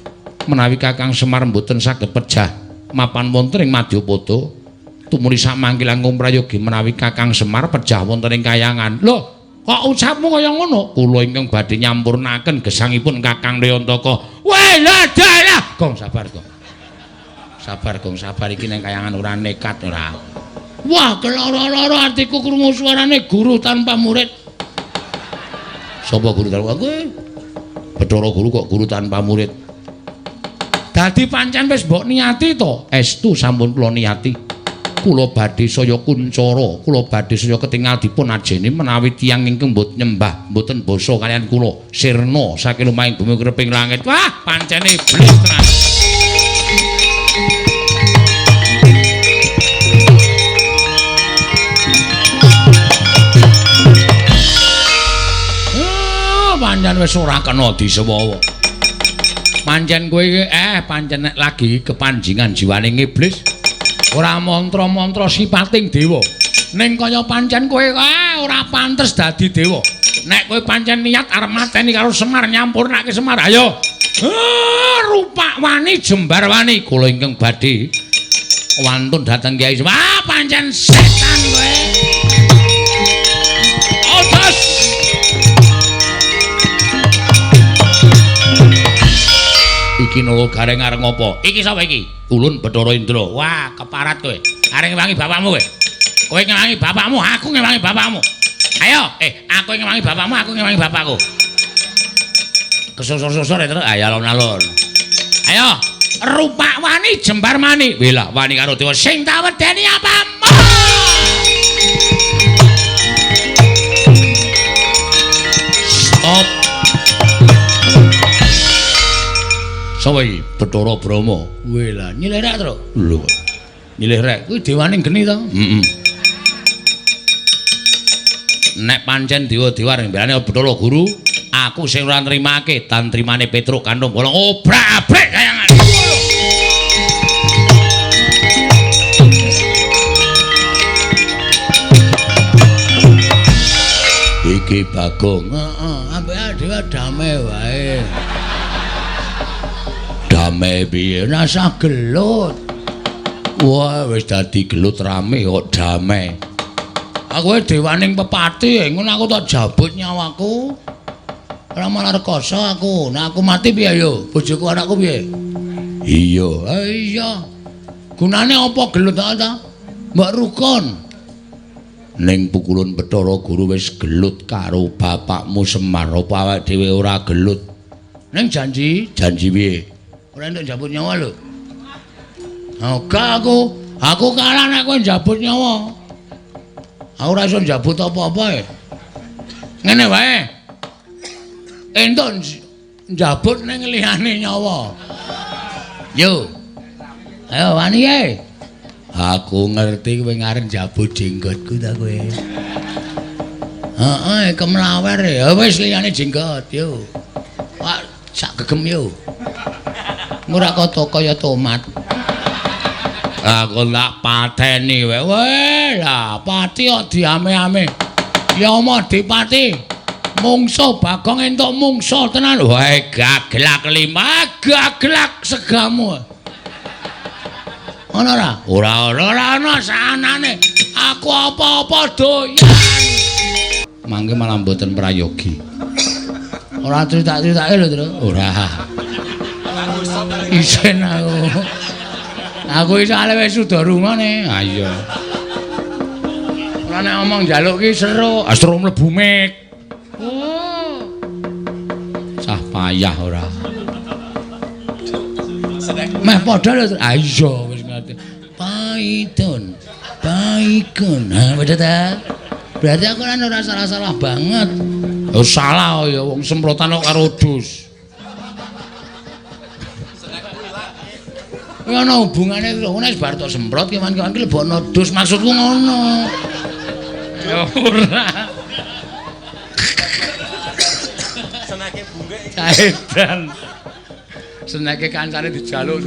Menawi Kakang Semar mboten saged pejah mapan wonten ing Madyapada, tumuli samangke langkung prayogi menawi Kakang Semar pejah wonten ing kayangan. Lho, kok ucapmu kaya ngono? Kula ingkang badhe nyampurnaken gesangipun Kakang Nayantaka. Weh, lah dalah. Gong sabar, Gong. Sabar, Gong, sabar iki ning kayangan ora nekat ora. Wah, keloro-loro atiku krungu suarane guru tanpa murid. Sapa guru tanpa kowe? Bathara guru kok guru tanpa murid. Dadi pancen wis mbok niati to? Estu sampun kula niati. Kula badhe saya kuncara, kula badhe saya ketingal dipun ajeni menawi tiyang ingkang mboten nyembah, mboten basa kaliyan kula, sirna saking lumahing bumi kreping langit. Wah, pancene iblis tenan. Pancen wis ora kena disewawa. Pancen kowe iki pancen nek lagi kepanjingan jiwane iblis ora mantra-mantra sipating dewa. Ning kaya pancen kowe ora pantes dadi dewa. Nek kowe pancen niat arep mateni karo Semar nyampurnake Semar, ayo. Rupak wani jembar wani kula ingkang badhe wantun dhateng Kyai Semar. Pancen setan kowe. Otos. Iki nolo gareng areng apa? Iki sapa iki? Ulun Bathara Indra. Wah, keparat kowe. Areng ngewangi bapakmu kowe. Kowe ngewangi bapakmu, aku ngewangi bapakmu. Ayo, aku ngewangi bapakmu, aku ngewangi bapakku. Kesosor-sosor ya, Truk. Ayo alun-alun. Ayo, rupak wani jembar mani. Wilah wani karo dewa sing tak wedeni apa? Stop. Sapa iki? Bathara Brahma. Wilah, nyilih rek, Truk. Lho. Nyilih rek kuwi dewaning geni to? Heeh. Nek pancen dewa-dewa ring mbelane Bathara Guru, aku sing ora nrimake tantrimane Petruk kantung bolong obrak-abrik kayangan. Iki Bagong, heeh, ambek dhewe damai wae. Damai piye? Rasah gelut. Wah, wis dadi gelut rame kok damai. Aku dewaning pepati, ngono aku tak jabut nyawaku. Ora malah rekoso aku. Nek aku mati piye yo? Bojoku anakku piye? Iya, iya. Gunane apa gelut ta? Mbok rukun. Ning pukulun Bathara Guru wis gelut karo bapakmu Semar, apa awake dhewe ora gelut? Ning janji, janji piye? Ora entuk njabut nyawa lho. Ora aku kalah nek kowe njabut nyawa. Aku ora iso njabut apa-apa e. Ngene wae. Entuk njabut ning liyane nyawa. Yo. Ayo wani e. Aku ngerti kowe ngarep njabut jenggotku ta kowe. Heeh, kemlawer ya wis liyane jenggot yo. Wah, sak gegem yo. Ora kaya kaya tomat. Aku tak pateni wae. Weh, lah pati kok diame-ame. Ya omah dipati. Mungso Bagong entuk mungso tenan. Wae gaglak lima, gaglak segamu. Ana ora? Ora ana, ora ana sanane. Aku apa-apa doyan. Mangke malah mboten prayogi. Ora crita-critake lho, Tru. Ora. Isin aku. Aku iso ale wis suda rungane. Ha iya. Ora nek omong njaluk ki seru, seru mlebu mik. Oh. Cah payah ora. Meh padha lho. Ha iya wis ngerti. Paidon. Paikon. Ha padha ta. Berarti aku kan ora salah-salah banget. Oh salah ya wong semprotan kok karo dus. Kuwi ana hubungane lho, nek bar tok semprot kewan-kewan ki lebokno dus, maksudku ngono. Ya ora. Senake bunggek. Caedan. Senake kancane dijaluk.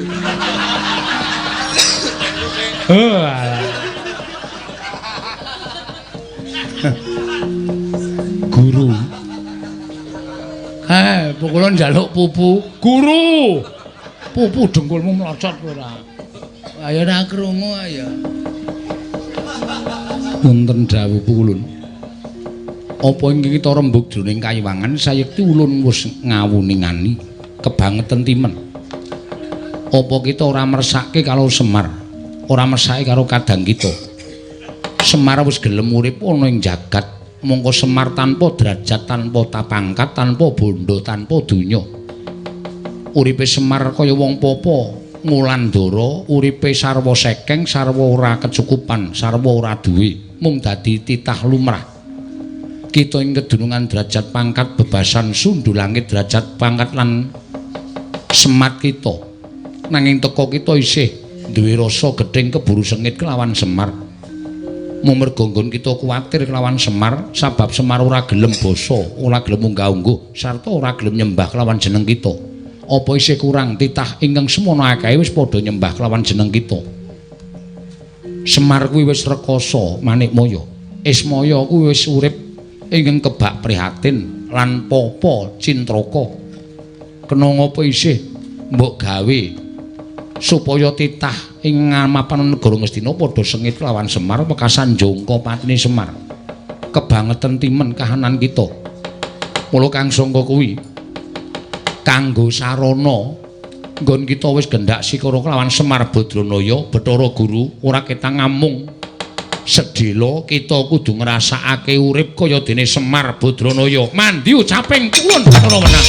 Oh alah. Guru. Pukulun njaluk pupu. Guru. Pupu dengkulmu mlocot ora. Ayo ora krungu ayo. Wonten dawuh pukulun. Apa ingkang kita rembug jroning kayiwangan sayekti ulun wis ngawuningani kebangeten timen. Apa kita ora mersake karo Semar, ora mersake karo kadang kita. Semar wis gelem urip ana ing jagat, mongko Semar tanpa derajat, tanpa tapangkat, tanpa bondo, tanpa donya. Uripe Semar kaya wong popo ngulandara, uripe sarwa sekeng, sarwa ora kecukupan, sarwa ora duwe, mung dadi titah lumrah. Kita ing kedunungan derajat pangkat bebasan sundul langit derajat pangkat lan semat kita. Nanging teka kita isih duwe rasa gething keburu sengit kelawan Semar. Mung merga nggon kita kuwatir kelawan Semar, sabab Semar ora gelem basa, ora gelem unggah-ungguh, sarta ora gelem nyembah kelawan jeneng kita. Apa isih kurang titah ingkang semono akeh wis padha nyembah kelawan jeneng kita. Semar kuwi wis rekoso manikmaya. Ismaya kuwi wis urip ingkang kebak prihatin lan popo cintraka. Kena ngapa isih mbok gawe supaya titah ing mapan negara Ngastina padha sengit lawan Semar wekasan jongko patine Semar. Kebangeten timen kahanan kita. Mula kang sangka kuwi kanggo sarana nggon kita wis gendak sikara kelawan Semar Badranaya Bathara Guru ora ketang ngamung sedhela kita kudu ngrasakake urip kaya dene Semar Badranaya. Mandi ucaping kulun Bathara Wenang.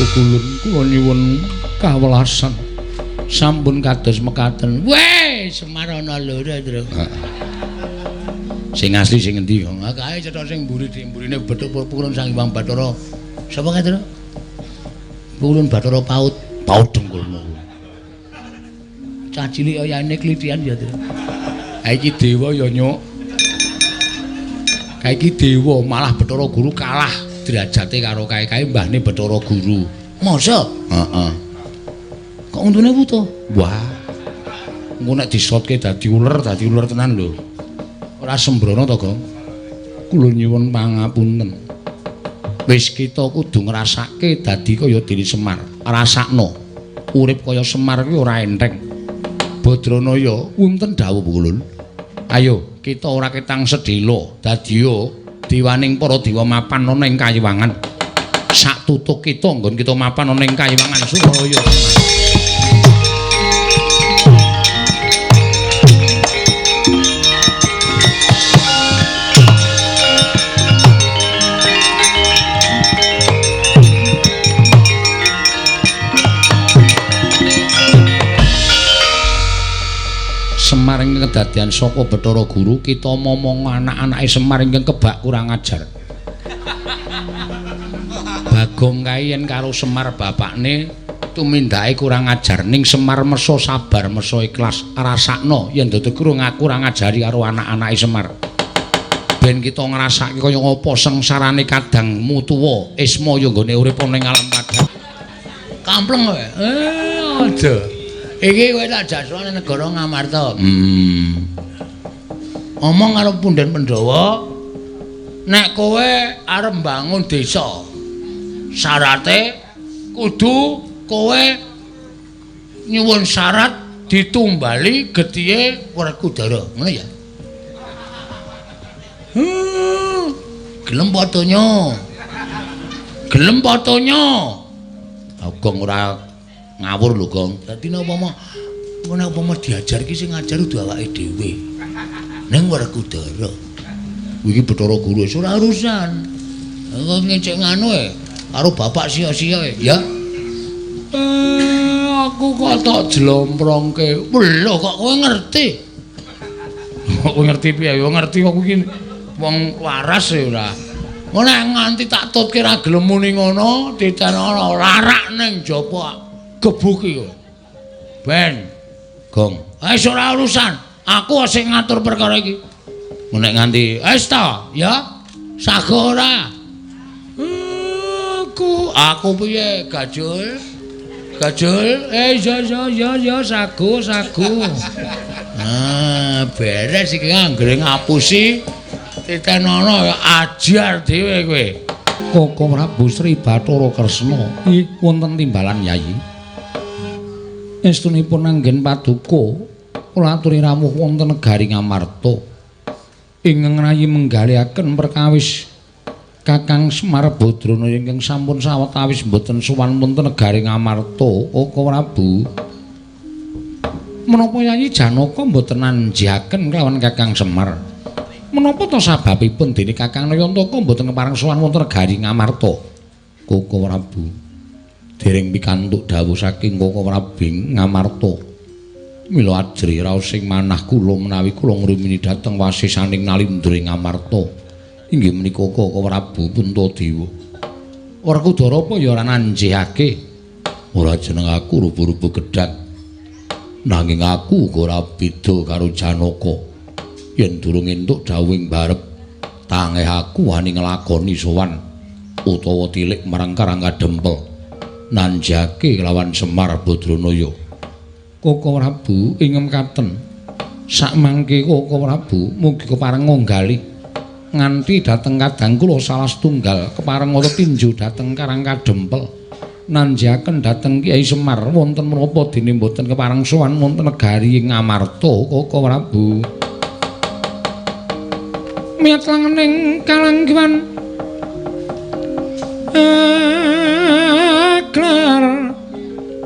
Pukulun kula nyuwun kawelasan. Sampun kados mekaten. Weh, Semar ana loro, Tru. Sing asli sing endi? Kae cetha sing mburi mburine bethuk pukulun Sang Hyang Bathara. Sapa kae, Tru? Pukulun Bathara Paut. Paut dengkulmu. Cah cilik oyane klithian ya, Tru. Ha iki dewa ya, Nyuk. Kae iki dewa, malah Bathara Guru kalah derajate karo kae-kae mbahne Bathara Guru. Masa? Heeh. Kok untune wuta? Wah. Engko nek disotke dadi uler tenan lho. Ora sembrono to, Gong? Kula nyuwun pangapunten. Wis kita kudu ngrasake dadi kaya dene Semar. Rasakno. Urip kaya Semar kuwi ora enteng. Badranaya wonten dawuh Pukulun. Ayo, kita ora ketang sedhela. Dadiya dewaning para dewa mapan ana ing kayiwangan. Sak tutuk kita nggon kita mapan ana ing kayiwangan Suralaya. Semar ingkang kedadian saka Bathara Guru kita momong anak-anake Semar ingkang kebak kurang ajar. Bagong kae yen karo Semar bapakne tumindake kurang ajar ning Semar meso sabar meso ikhlas rasakno yen dadi kurang ajari karo anak-anake Semar. Ben kita ngrasake kaya ngapa sengsarane kadangmu tuwa Ismaya nggone urip ana ing alam padang. Kampleng kowe. Aja. Iki kowe tak jak sowan negara Ngamarta. Omong karo punden Pandhawa, nek kowe arep mbangun desa, syarate kudu kowe nyuwun syarat ditumbali getihe Werkudara, ngono ya? Gelem padanya. Gelem padanya. Gong ora ngawur lho, Gong. Dadi nek upama diajar iki sing ngajar kudu awake dhewe. Ning Werkudara. Iki Bathara Guru wis ora urusan. Engko ngecek nganu karo bapak sia-sia ya. Aku kok tok jlomprongke. Lho kok kowe ngerti? Kok kowe ngerti piye? Ya ngerti kok iki wong waras ya ora. Nek nganti tak tutke ra gelem muni ngono, ditenono larak ning jaba gebuki kowe. Ben, Gong. Wis ora urusan. Aku sing ngatur perkara iki. Nek nganti wis ta, ya. Sago ora. Aku piye, Gajul? Gajul, ya sago, sago. Ah, beres iki anggere ngapusi titenono ajar dhewe kowe. Koko Prabu Sri Bathara Kresna, wonten timbalan Yayi. Estunipun anggen paduka kula aturi rawuh wonten negari Ngamarta. Ingkang rayi menggalihaken perkawis Kakang Semar Badrana ingkang sampun sawetawis mboten sowan wonten negari Ngamarta. Koko Prabu, menapa Yayi Janaka mboten nanjiaken kelawan Kakang Semar? Menapa ta sababipun dene Kakang Nayantaka mboten kepareng sowan wonten negari Ngamarta? Koko Prabu, dereng pikantuk dawuh saking Koko Prabu Ngamarta. Mila ajrih raos sing manah kula menawi kula ngrumini dhateng wasisaning Nalindra Ngamarta. Inggih menika Koko Prabu Puntadewa. Werkudara apa ya ora nanjihake? Ora jeneng aku rupa-rupa gedhang. Nanging aku uga ora beda karo Janaka. Yen durung entuk dawuhing barep, tangeh aku wani nglakoni sowan utawa tilik marang Karang Kadempel. Nanjihake kelawan Semar Badranaya. Koko Prabu ing mekaten. Sakmangke Koko Prabu mugi kepareng ngonggali nganti dhateng kadang kula salah setunggal kepareng tinju dhateng Karang Kadempel. Nanjiaken dhateng Kyai Semar wonten menapa dene mboten kepareng sowan wonten negari Ngamarta Koko Prabu. Miyat langening kalanggiwan aklar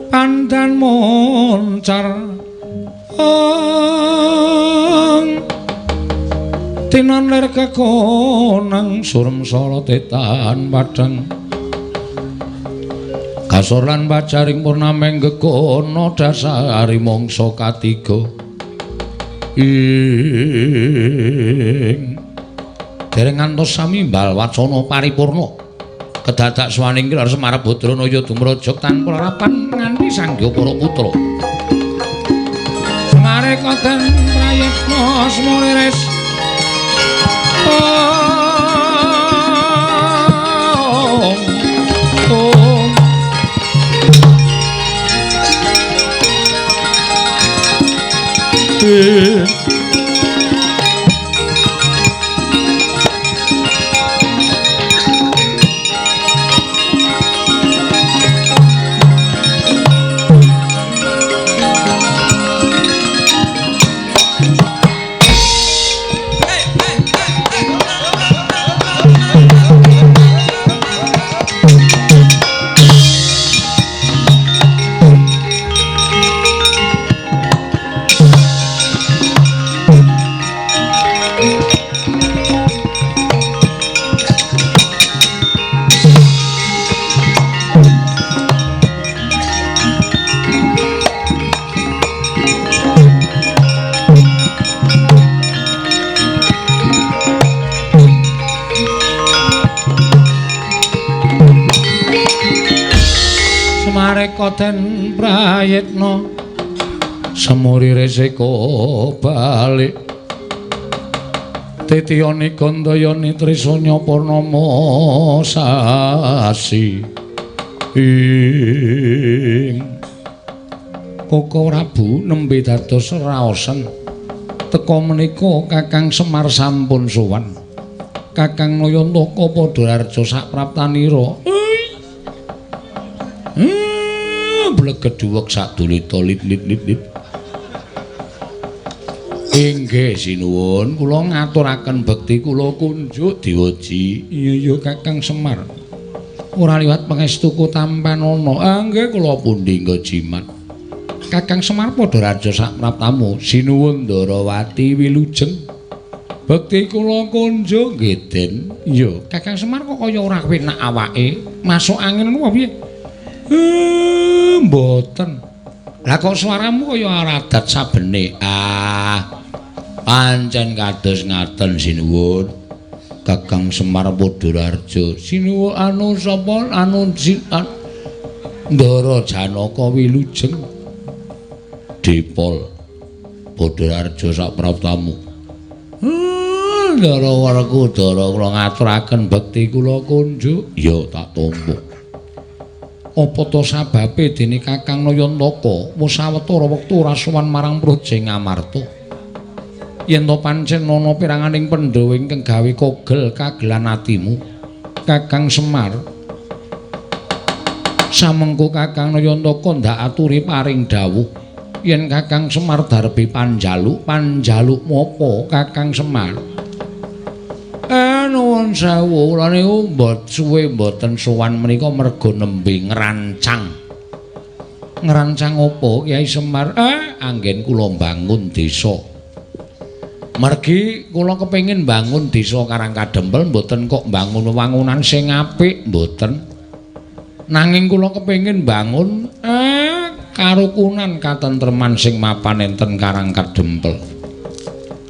pandan moncar ong tinan lir kekonang surem sala tetan padang. Kasor lan pajaring purnameng gegono dasari mangsa katiga. Ing dereng ngantos samimbal wacana paripurna. Kedadak swaning kilar Semar Badranaya dumrajag tanpa larapan nganti sanggya para putra. Semareka den prayitna sumuriris. Den prayitna semuri resiko balik titiyani gandayani trisanya purnama sasi ing Koko Prabu nembe dados raosen teka menika Kakang Semar sampun sowan. Kakang Nayantaka padha harja sapraptanira. Blegeduwek sadulita lit lit lit lit. Inggih sinuwun, kula ngaturaken bekti kula kunjuk diwoji. Iya iya Kakang Semar. Ora liwat pangestuku tampanana. Ah nggih kula pundi nggo jimat. Kakang Semar padha raja sapraptamu. Sinuwun Ndarawati wilujeng. Bekti kula kunjuk nggih Den. Iya, Kakang Semar kok kaya ora penak awake, masuk angin ngono piye? Mboten. Lah kok suaramu kaya aradat sabene. Ah. Pancen kados ngaten sinuwun. Kakang Semar Padhararja. Sinuwun anu sapa anu Ndara Janaka wilujeng. Dipol Padhararja sapraptamu. Ndara Werkudara kula ngaturaken bekti kula kunjuk. Ya tak tampa. Apa to sababe dene Kakang Nayantaka wis sawetara wektu ora sowan marang Praja Ngamarta? Yen to pancen ana peranganing Pandhawa ingkang gawe kogel kagelan atimu, Kakang Semar. Samengko Kakang Nayantaka ndak aturi paring dawuh yen Kakang Semar darbe panjaluk, panjalukmu apa Kakang Semar? Nuwun sewu, kula niku mbot suwe mboten sowan menika merga nembe ngrancang. Ngrancang apa Kyai Semar? Anggen kula mbangun desa. Mergi kula kepengin mbangun desa Karang Kadempel mboten kok mbangun wewangunan sing apik mboten. Nanging kula kepengin mbangun karukunan katentreman sing mapan enten Karang Kadempel.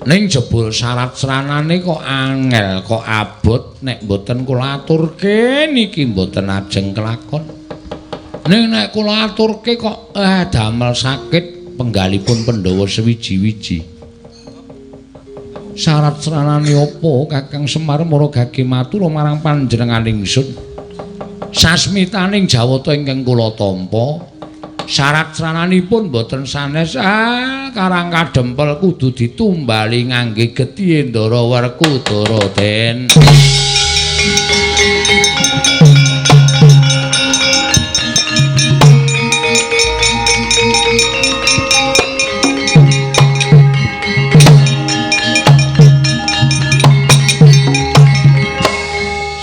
Ning jebul syarat sranane kok angel, kok abot nek mboten kula aturke niki mboten ajeng kelakon. Ning nek kula aturke kok damel sakit penggalipun Pandhawa sewiji-wiji. Syarat sranane apa Kakang Semar mara gage matur marang panjenengan ingsun? Sasmitaning jawata ingkang kula tampa, syarat srananipun mboten sanes. Karang Kadempel kudu ditumbali ngangge getih Ndara Werkudara Den.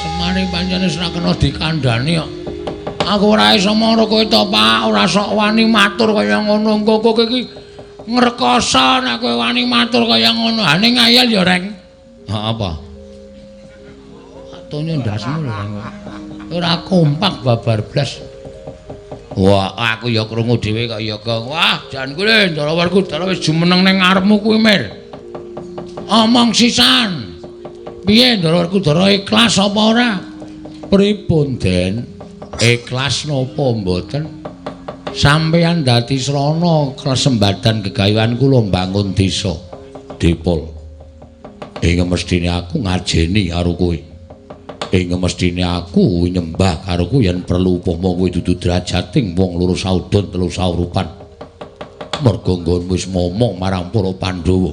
Semare pancene ora kena dikandhani kok. Aku ora iso mara kowe to, Pak, ora sok wani matur kaya ngono. Engko kowe iki ngrekoso nek kowe wani matur kaya ngono. Ha ning ngayal ya, Reng. Ha apa? Tonyo ndasmu lho, Reng. Ora kompak babar blas. Wah, aku ya krungu dhewe kok ya, Gong. Wah, jan kuwi Ndara Werkudara wis jumeneng ning ngarepmu kuwi, Mir. Omong sisan. Piye Ndara Werkudara ikhlas apa ora? Pripun, Den? Ikhlas napa mboten? Sampeyan dadi srana klesembadan gegayuhan kula mbangun desa Dipol. Ing mestine aku ngajeni karo kowe. Ing mestine aku nyembah karo kowe yen perlu upama kowe dudu drajating wong loro saudon telu saurupan. Merga nggon wis momong marang para Pandhawa.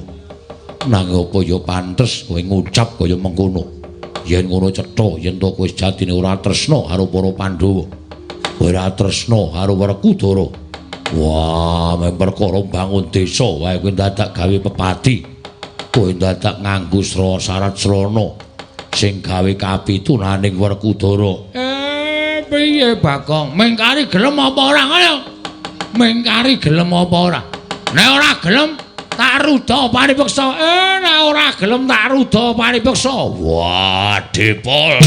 Nanging apa ya pantes kowe ngucap kaya mengkono? Yen ngono cetha yen to kowe sejatine ora tresna karo para Pandhawa. Ora tresna karo Werkudara. Wah, mung perkara mbangun desa wae kowe dadak gawe pepati. Kowe dadak nganggo syarat srana sing gawe kapitunaning Werkudara. Piye Bagong? Mengkari gelem apa ora ngono? Mengkari gelem apa ora? Nek ora gelem tak ruda paripeksa. Nek ora gelem tak ruda paripeksa. Wah, Dipol.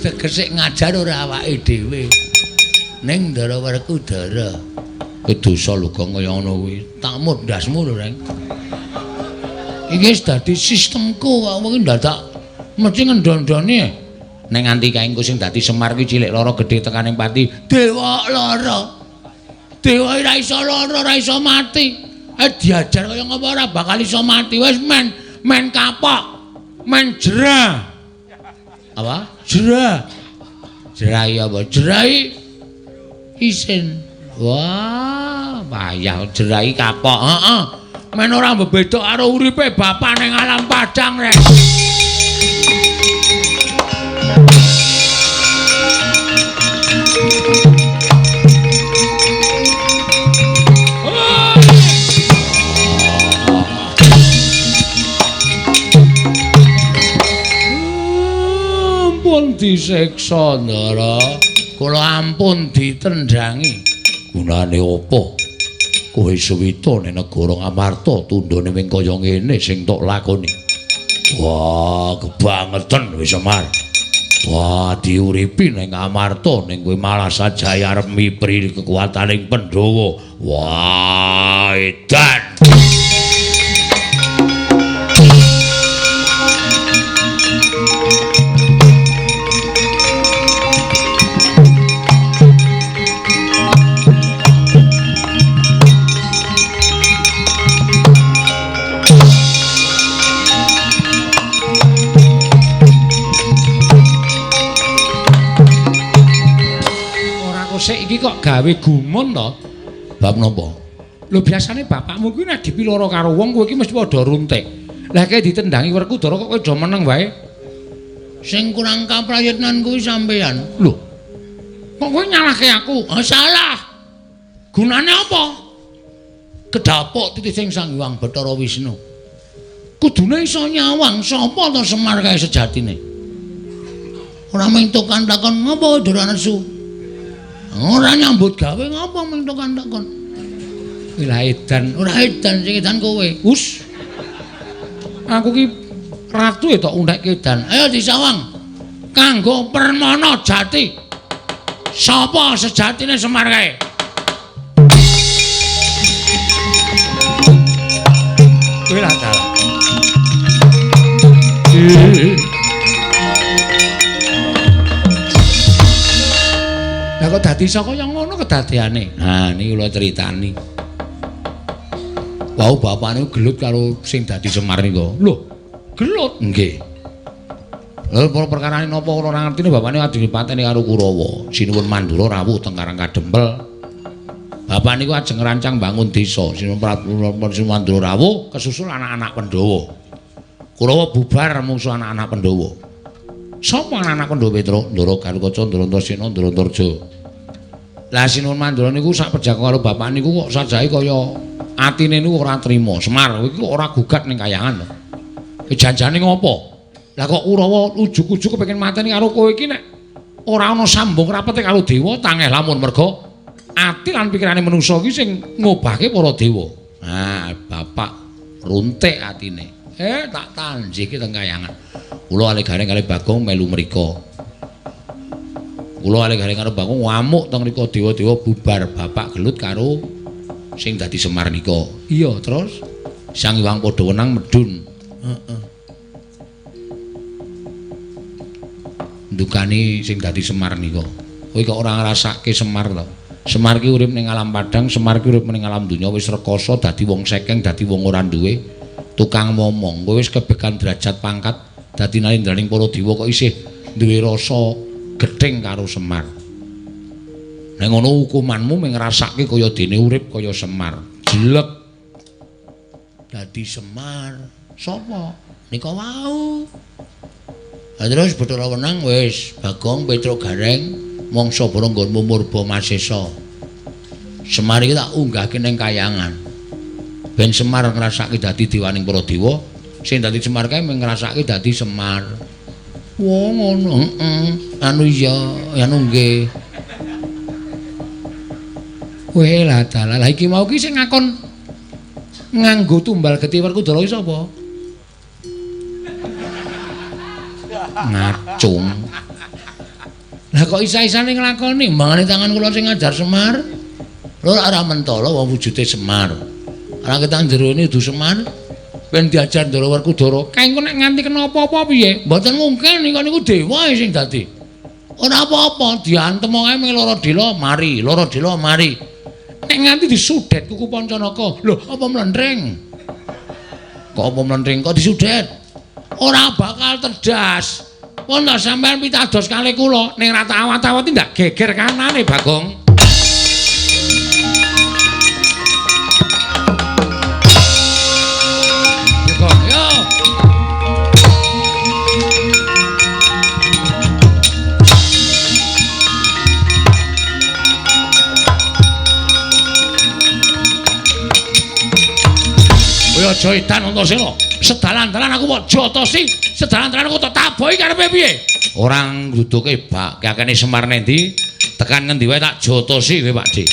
Tegese ngajar ora awake dhewe. Ning Ndara Werkudara. Kuwi dosa lho Gong kaya ngono kuwi. Tak mundhasmu lho, Reng. Iki wis dadi sistemku kok kowe ndadak mesti ngendon-ndone. Nek nganti kae engko sing dadi Semar kuwi cilik lara gedhe tekaning pati. Dewa lara. Dewa ora iso lara, ora iso mati. Diajar kaya ngapa ora bakal iso mati. Wis men kapok, men jerah. Apa? Jerah. Jerai apa? Jerai isin. Wah, payah jerai kapok. Heeh. Men ora mbebeda karo uripe bapak ning alam padang, Rek. Ampun disiksa, Ndara. Kula ampun ditendangi. Gunane apa? Kowe suwita ning negara Ngamarta tundhone ming kaya ngene sing tok lakoni. Wah, kebangetan wis Semar. Wah, diuripi ning Ngamarta ning kowe malah sajae arep mipri kekuataning Pandhawa. Wah, edan. Sik iki kok gawe gumun to? Bab napa? Lho biasane bapakmu kuwi nek dipiloro karo wong kowe iki mesti padha runtik. Lah kae ditendangi Werkudara kok kowe do meneng wae. Sing kurang kaprayitnan kuwi sampeyan. Lho. Kok kowe nyalahke aku? Oh, salah. Gunane apa? Kedapuk titi sing Sang Hyang Bathara Wisnu. Kudune iso nyawang sapa to Semar kae sejatine? Ora mung tukang takon ngopo Ndara Nesu. Ora nyambut gawe ngapa mung tukang takon. Ora edan, ora edan sing edan kowe. Us. Aku ki ratu ya tok undekke edan. Ayo disawang. Kanggo Permana Jati. Sapa sejatine Semar kae? Kowe lah dalah. Lah kok dadi iso kaya ngono kedadeane? Nah, niki kula critani. Wau bapakne gelut karo sing dadi Semar nika. Lho, gelut? Nggih. Lha para perkarane napa kula ora ngertine bapakne ajeng dipateni karo Kurawa. Sinuwun Mandura rawuh teng Karang Kadempel. Bapak niku ajeng ngrancang bangun desa. Sinuwun Mandura rawuh kesusul anak-anak Pandhawa. Kurawa bubar mungsuh anak-anak Pandhawa. Sapa anak-anak Pandhawa Petruk? Ndara Garukaca, Ndara Antasena, Ndara Antarja. Lah Sinuwun Mandura niku sak pejako karo bapak niku kok sajahe kaya Atine niku ora trima. Semar kowe iki ora gugat ning kayangan to. Janjane ngopo? Lah kok Kurawa ujug-ujug kepengin mateni karo kowe iki nek ora ana sambung rapete karo dewa tangeh lamun merga ati lan pikirane manusa iki sing ngobahke para dewa. Nah, bapak runtik atine. Tak tanjihke teng kayangan. Kula kalih Gareng kalih Bagong melu mriko. Kula kalih Gareng karo Bagong ngamuk teng mriko dewa-dewa bubar bapak gelut karo sing dadi Semar nika. Iya, terus Sang Hyang padha wenang medhun. Heeh. Ndukani sing dadi Semar nika. Kowe kok ora ngrasake Semar to? Semar ki urip ning alam padhang, Semar ki urip ning alam donya wis rekoso dadi wong sekeng, dadi wong ora duwe, tukang momong. Kowe wis kebekan derajat pangkat dadi nalindraning para dewa kok isih duwe rasa gething karo Semar. Nek ngono hukumanmu mung ngrasake kaya dene urip kaya Semar. Jelek. Dadi Semar. Sapa? Nika wau. Lah terus Bathara Wenang wis Bagong Petruk Gareng mangsa bara nggonmu murba masesa. Semar iki tak unggahke ning kayangan. Ben Semar ngrasake dadi dewaning para dewa, sing dadi Semar kae mung ngrasake dadi Semar. Wah ngono, heeh. Anu iya, anu nggih. Weh lah dalah, lah iki mau ki sing ngakon nganggo tumbal getih Werkudara iki sapa? Ngacung. Lah kok isa-isane nglakoni mbangane tangan kula sing ngajar Semar. Lho ora mentala wong wujude Semar. Ora ketang jerone kudu Semar. Ben diajar Ndara Werkudara. Kae engko nek nganti kena apa-apa piye? Mboten mungkin niku niku dewa sing dadi. Ora apa-apa, diantem wae mung lara dela mari, lara dela mari. Nek nganti disudet kuku Pancanaka, lho apa mlentring? Kok apa mlentring kok disudet? Ora bakal terdas. Pun ta sampean pitados kalih kula ning ra tak awat-awati ndak geger kanane Bagong. Bagong, yo. Kowe aja edan Antasena. Sedalan-dalan aku kok jotosi, sedalan-dalan aku tak taboki karepe piye? Ora ngruduke bak kakene Semar nendi, tekan ngendi wae tak jotosi kowe Pak Dik.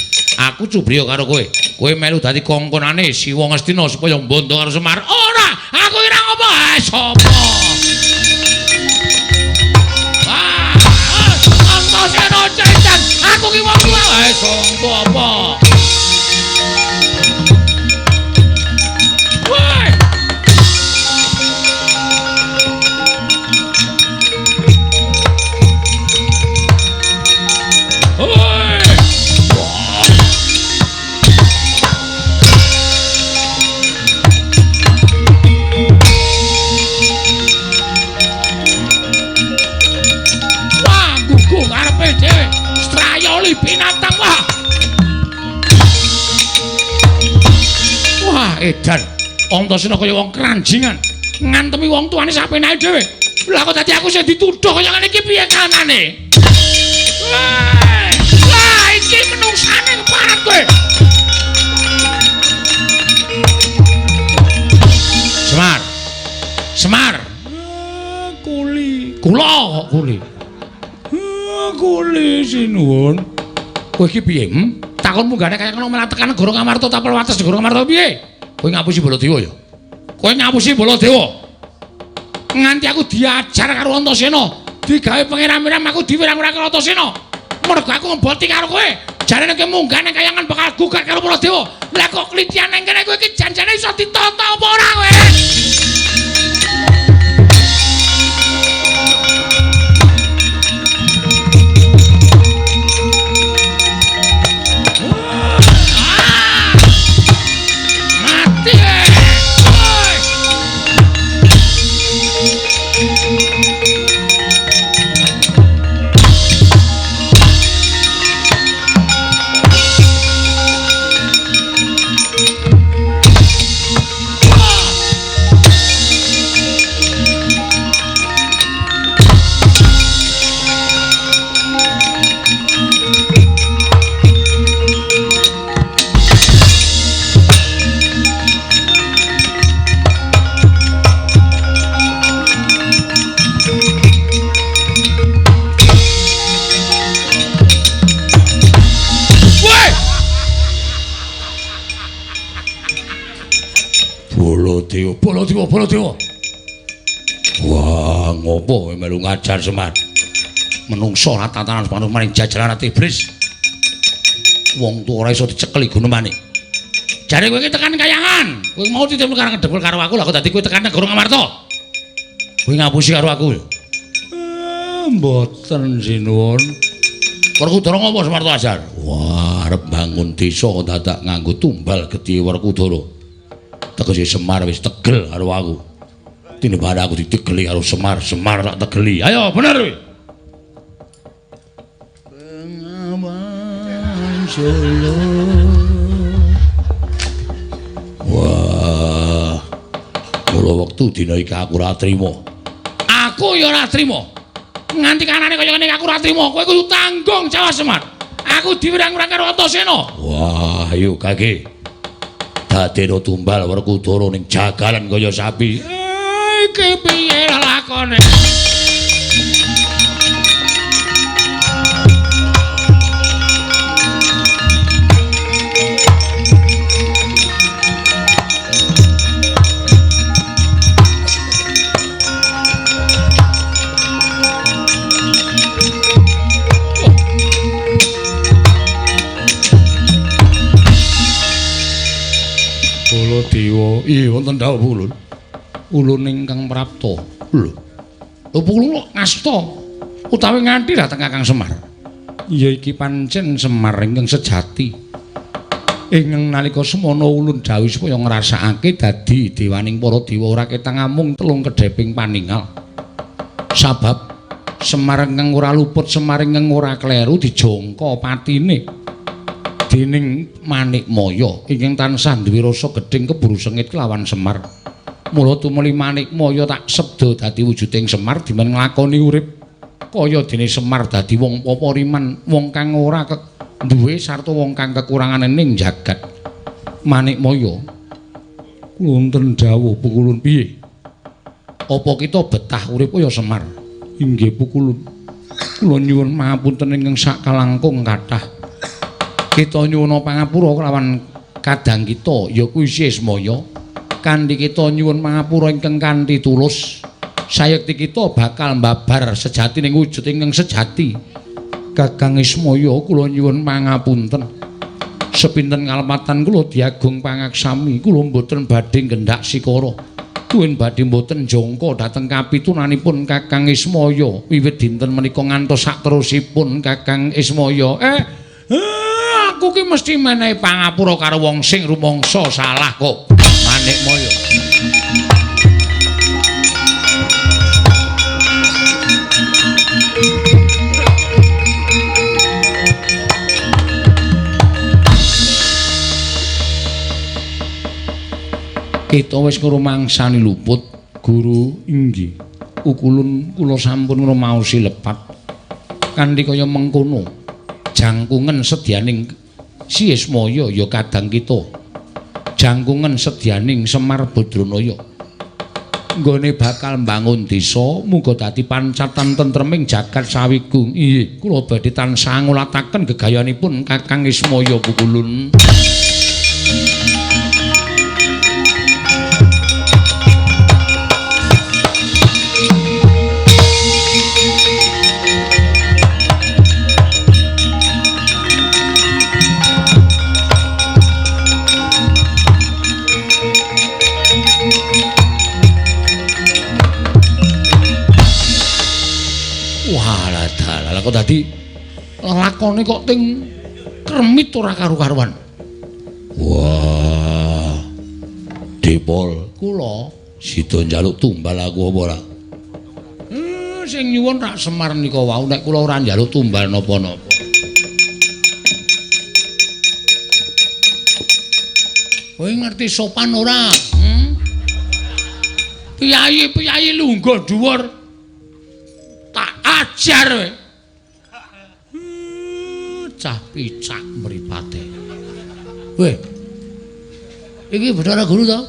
Aku cubriya karo kowe. Kowe melu dadi kongkonane Siwa Ngastina supaya mbondo karo Semar. Ora, aku ora ngopo. Ah, sapa? Ah, Antasena cetan, aku ki wong tuwa. Ah, sapa apa? Binatang wah. Wah, edan. Antasena kaya wong keranjingan, ngantemi wong tuane sapenake dhewe. Lah kok dadi aku sing dituduh kaya ngene iki piye kanane? Wah, iki menungsane keparat kowe. Semar. Semar. Kuli. Kula kok kuli. Kuli sinuwun. Kowe iki piye? Takon munggane kaya ngono malah tekan negara Ngamarta tapel wates negara Ngamarta piye? Kowe ngapusi Baladewa ya? Kowe ngapusi Baladewa. Nganti aku diajar karo Antasena, digawe pangeran-pangeran aku diwirang-wirang karo Antasena. Mergo aku ngeboti karo kowe. Jarene kowe munggah nang kayangan bakal gugat karo Baladewa. Lah kok klitian nang kene kowe iki janjane iso ditata apa ora kowe? Wah! Baladewa, Baladewa, Baladewa. Wah, ngopo kowe melu ngajar Semar? Menungso ora tatanan manuk maring jajaran iblis. Wong tuwa ora iso dicekeli gunemane. Jare kowe iki tekan kayangan. Kowe mau titip karo ngedepul karo aku, lah kok dadi kowe tekan negara Ngamarta. Kowe ngapusi karo aku. Mboten sinuwun. Werkudara ngopo Semar Ajar? Wah, arep bangun desa dadak nganggo tumbal gedhe Werkudara. Tegese Semar wis tegel karo aku. Tinimbang aku ditegeli karo Semar, Semar tak tegeli. Ayo bener kowe. Bengawan Solo. Wah. Mula wektu dina iki aku ora trima. Aku ya ora trima. Nganti kanane kaya ngene aku ora trima. Kowe kudu tanggung jawab Semar. Aku diwirang-wirang karo Antasena. Wah, ayo kage. Dadeno tumbal Werkudara ning jagalan kaya sapi. Iki piye lakone? Baladewa, iya wonten dawuh ulun. Ulun ingkang prapta. Lho. Lho ulun kok ngasta utawi nganti dhateng Kakang Semar. Ya iki pancen Semar ingkang sejati. Ingkang nalika semana ulun dawuhi supaya ngrasakake dadi dewaning para dewa ora ketang amung telung kedheping paningal. Sabab Semar ingkang ora luput, Semar ingkang ora kleru dijangka patine dening Manikmaya ingkang tansah duwe rasa gedhing keburu sengit kelawan Semar. Mula tumuli Manikmaya tak sebda dadi wujuding Semar dimen nglakoni urip kaya dene Semar dadi wong papariman, wong kang ora duwe sarta wong kang kekurangan ning jagat. Manikmaya, wonten dawuh pukulun piye? Apa kita betah urip kaya Semar? Inggih pukulun. Kula nyuwun pangapunten ingkang sakalangkung kathah. Kita nyuwun pangapura kelawan kadang kita ya kuwi Ismaya. Kanthi kita nyuwun pangapura ingkang kanthi tulus, sayekti kita bakal mbabar sejati ning wujud ingkang sejati. Kakang Ismaya, kula nyuwun pangapunten. Sepinten kalepatan kula diagung pangaksami, kula mboten badhe nggendak sikara. Tuwin badhe mboten jangka dhateng kapitunanipun Kakang Ismaya wiwit dinten menika ngantos sakterusipun Kakang Ismaya. Aku ki mesti menehi pangapura karo wong sing rumangsa salah kok. Manikmaya. Kita wis ngrumangsani luput, Guru. Inggih. Ukulun kula sampun ngrumaosi lepat. Kanthi kaya mengkono, jangkungen sedyaning Si Ismaya ya kadang kita. Jangkungen sedyaning Semar Badranaya. Nggone bakal mbangun desa muga dadi pancatan tentreming jagat sawigung. Inggih, kula badhe tansah ngulataken gegayanipun Kakang Ismaya pukulun. Kok dadi lakone kok ting kremit ora karu-karuan. Wah. Depol kula sida njaluk tumbal aku apa ora? Sing nyuwun rak Semar nika wau, nek kula ora njaluk tumbal napa-napa. Kowe ngerti sopan ora? Piyayi-piyayi lungguh dhuwur. Tak ajar kowe. Cah picak mripate. Weh. Iki Bathara Guru to?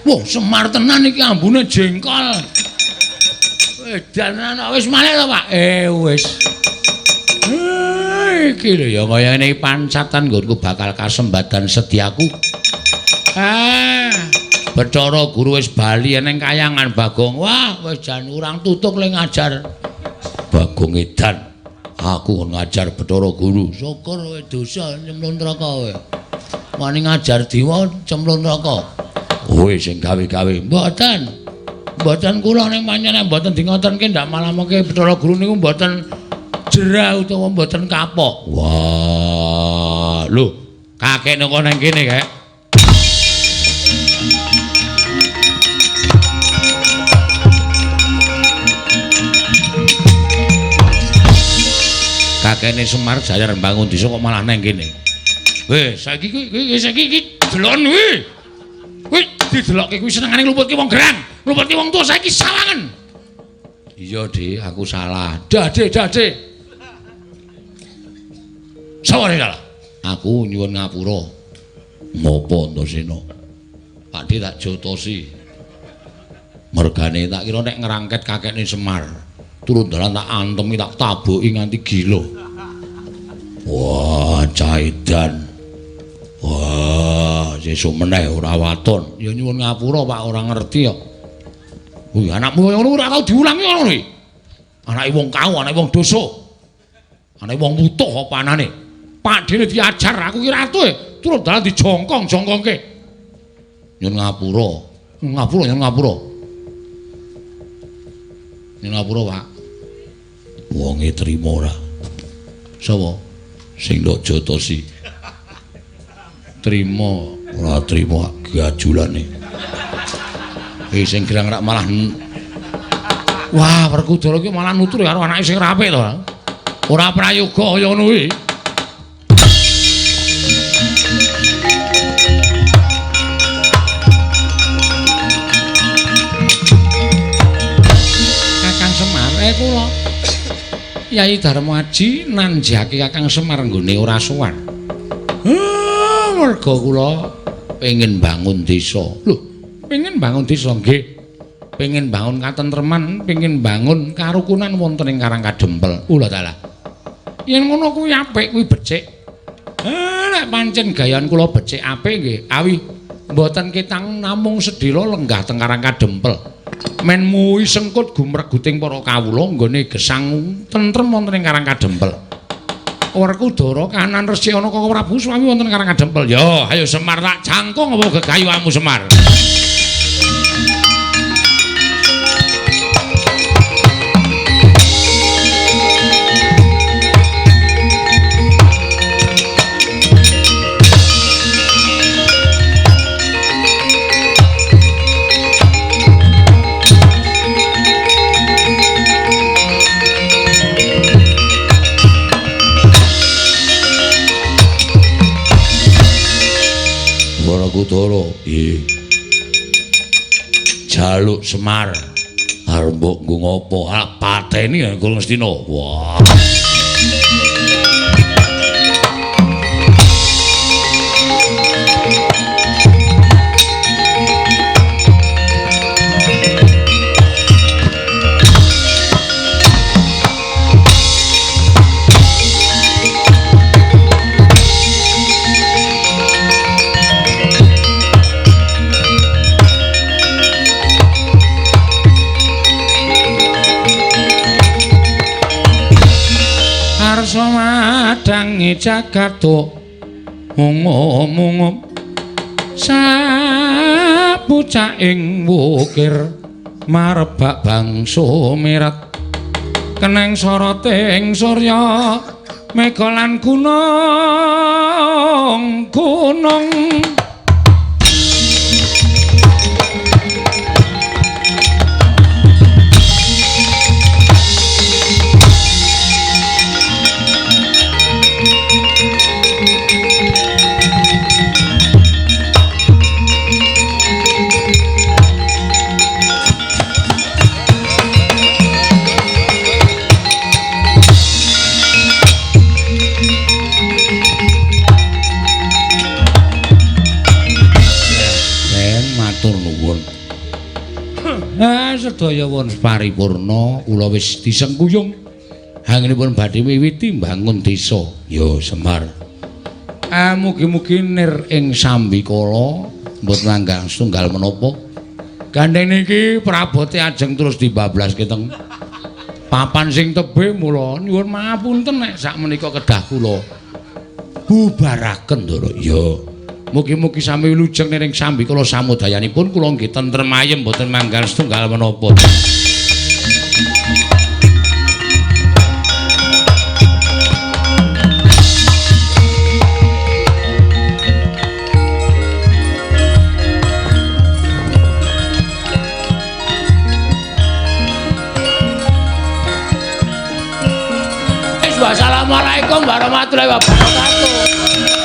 Wah, Semar tenan iki ambune jengkol. Edan ana wis malih to, Pak? Wis. Iki lho ya kaya ngene pancatan nggonku bakal kasembadan sediaku. Bathara Guru wis bali ning kayangan Bagong. Wah, wis jan urang tutuk le ngajar. Bagong edan. Aku kon ngajar Bathara Guru. Syukur kowe dosa nyemplung neraka kowe. Wani ngajar dewa cemplung neraka. Kowe sing gawe-gawe. Mboten. Mboten kula ning pancen mboten dingotenke ndak malah mengke Bathara Guru niku mboten jerah utawa mboten kapok. Wah, lho, kakek nang nang kene, Kek. Kakekne Semar Jaya Rembangun desa kok malah nang kene. Weh, saiki kuwi saiki iki delon kuwi. Kuwi didelokke kuwi senengane ngluputke wong gerang, ngluputke wong tuwa saiki salangen. Iya, Dik, aku salah. Dah, Dik, dah, Dik. Sapa sing salah? Aku nyuwun ngapura. Ngopo Antasena? Pak Dik tak jotosi. Mergane tak kira nek ngrangket kakekne Semar, turun dalan tak antemi tak tabuki nganti gila. Wah, caidan. Wah, sesuk meneh ora waton. Ya nyuwun ngapura Pak, ora ngerti kok. Kuwi anakmu kaya ngono ora tau diulangi ngono kuwi. Anake wong kau, anake wong dosa. Anake wong wutuh apa anane? Pak Dene diajar aku ki ratu e, turun dalan dijongkong-jongkongke. Nyuwun ngapura. Ngapura, nyuwun ngapura. Nyuwun ngapura, Pak. Wonge trimo ora? Sapa? Sing ndok jotosi. Trimo, ora trimo gajulane. Sing gerang rak malah wah, Werkudara iki malah nutur karo anake sing rapi to. Ora prayoga kaya ngono kuwi. Kakang Semar, kula Yai Darmaji nanjake Kakang Semar nggone ora sowan. Merga kula pengin bangun desa. Lho, pengin bangun desa nggih. Pengin bangun katentreman, pengin bangun karukunan wonten ing Karang Kadempel. Ula dalah. Yen ngono kuwi apik, kuwi becik. Nek pancen gayan kula becik apik nggih, awi mboten ketang namung sedhela lenggah teng Karang Kadempel. Men muwi sengkut gumreguting para kawula nggone gesang tentrem wonten ing Karang Kadempel. Werkudara kanan resik ana Koko Prabu Swami wonten Karang Kadempel. Yo, ayo Semar tak jangkung apa gegayuhamu Semar. Werkudara, nggih. Jaluk Semar. Arep mbok nggo ngopo? Ah, pateni ya Guru Ngastina. Wah. Madangi jagat mungup-mungup sapucaking wukir marebak bangsa mirat keneng soroting surya mega lan gunung gunung. Sedaya wonten paripurna kula wis disengkuyung. Anggenipun badhe miwiti mbangun desa. Ya Semar. Ah mugi-mugi nir ing sambikala mboten anggang setunggal menapa. Gandeng niki prabote ajeng terus dibablaske teng papan sing tebih, mula nyuwun mapunten nek sakmenika kedah kula bubaraken, Ndara. Ya. Mugi-mugi sami wilujeng niring sambikala samudayanipun, kula nggih tentrem ayem mboten manggal setunggal menapa. Wassalamualaikum warahmatullahi wabarakatuh.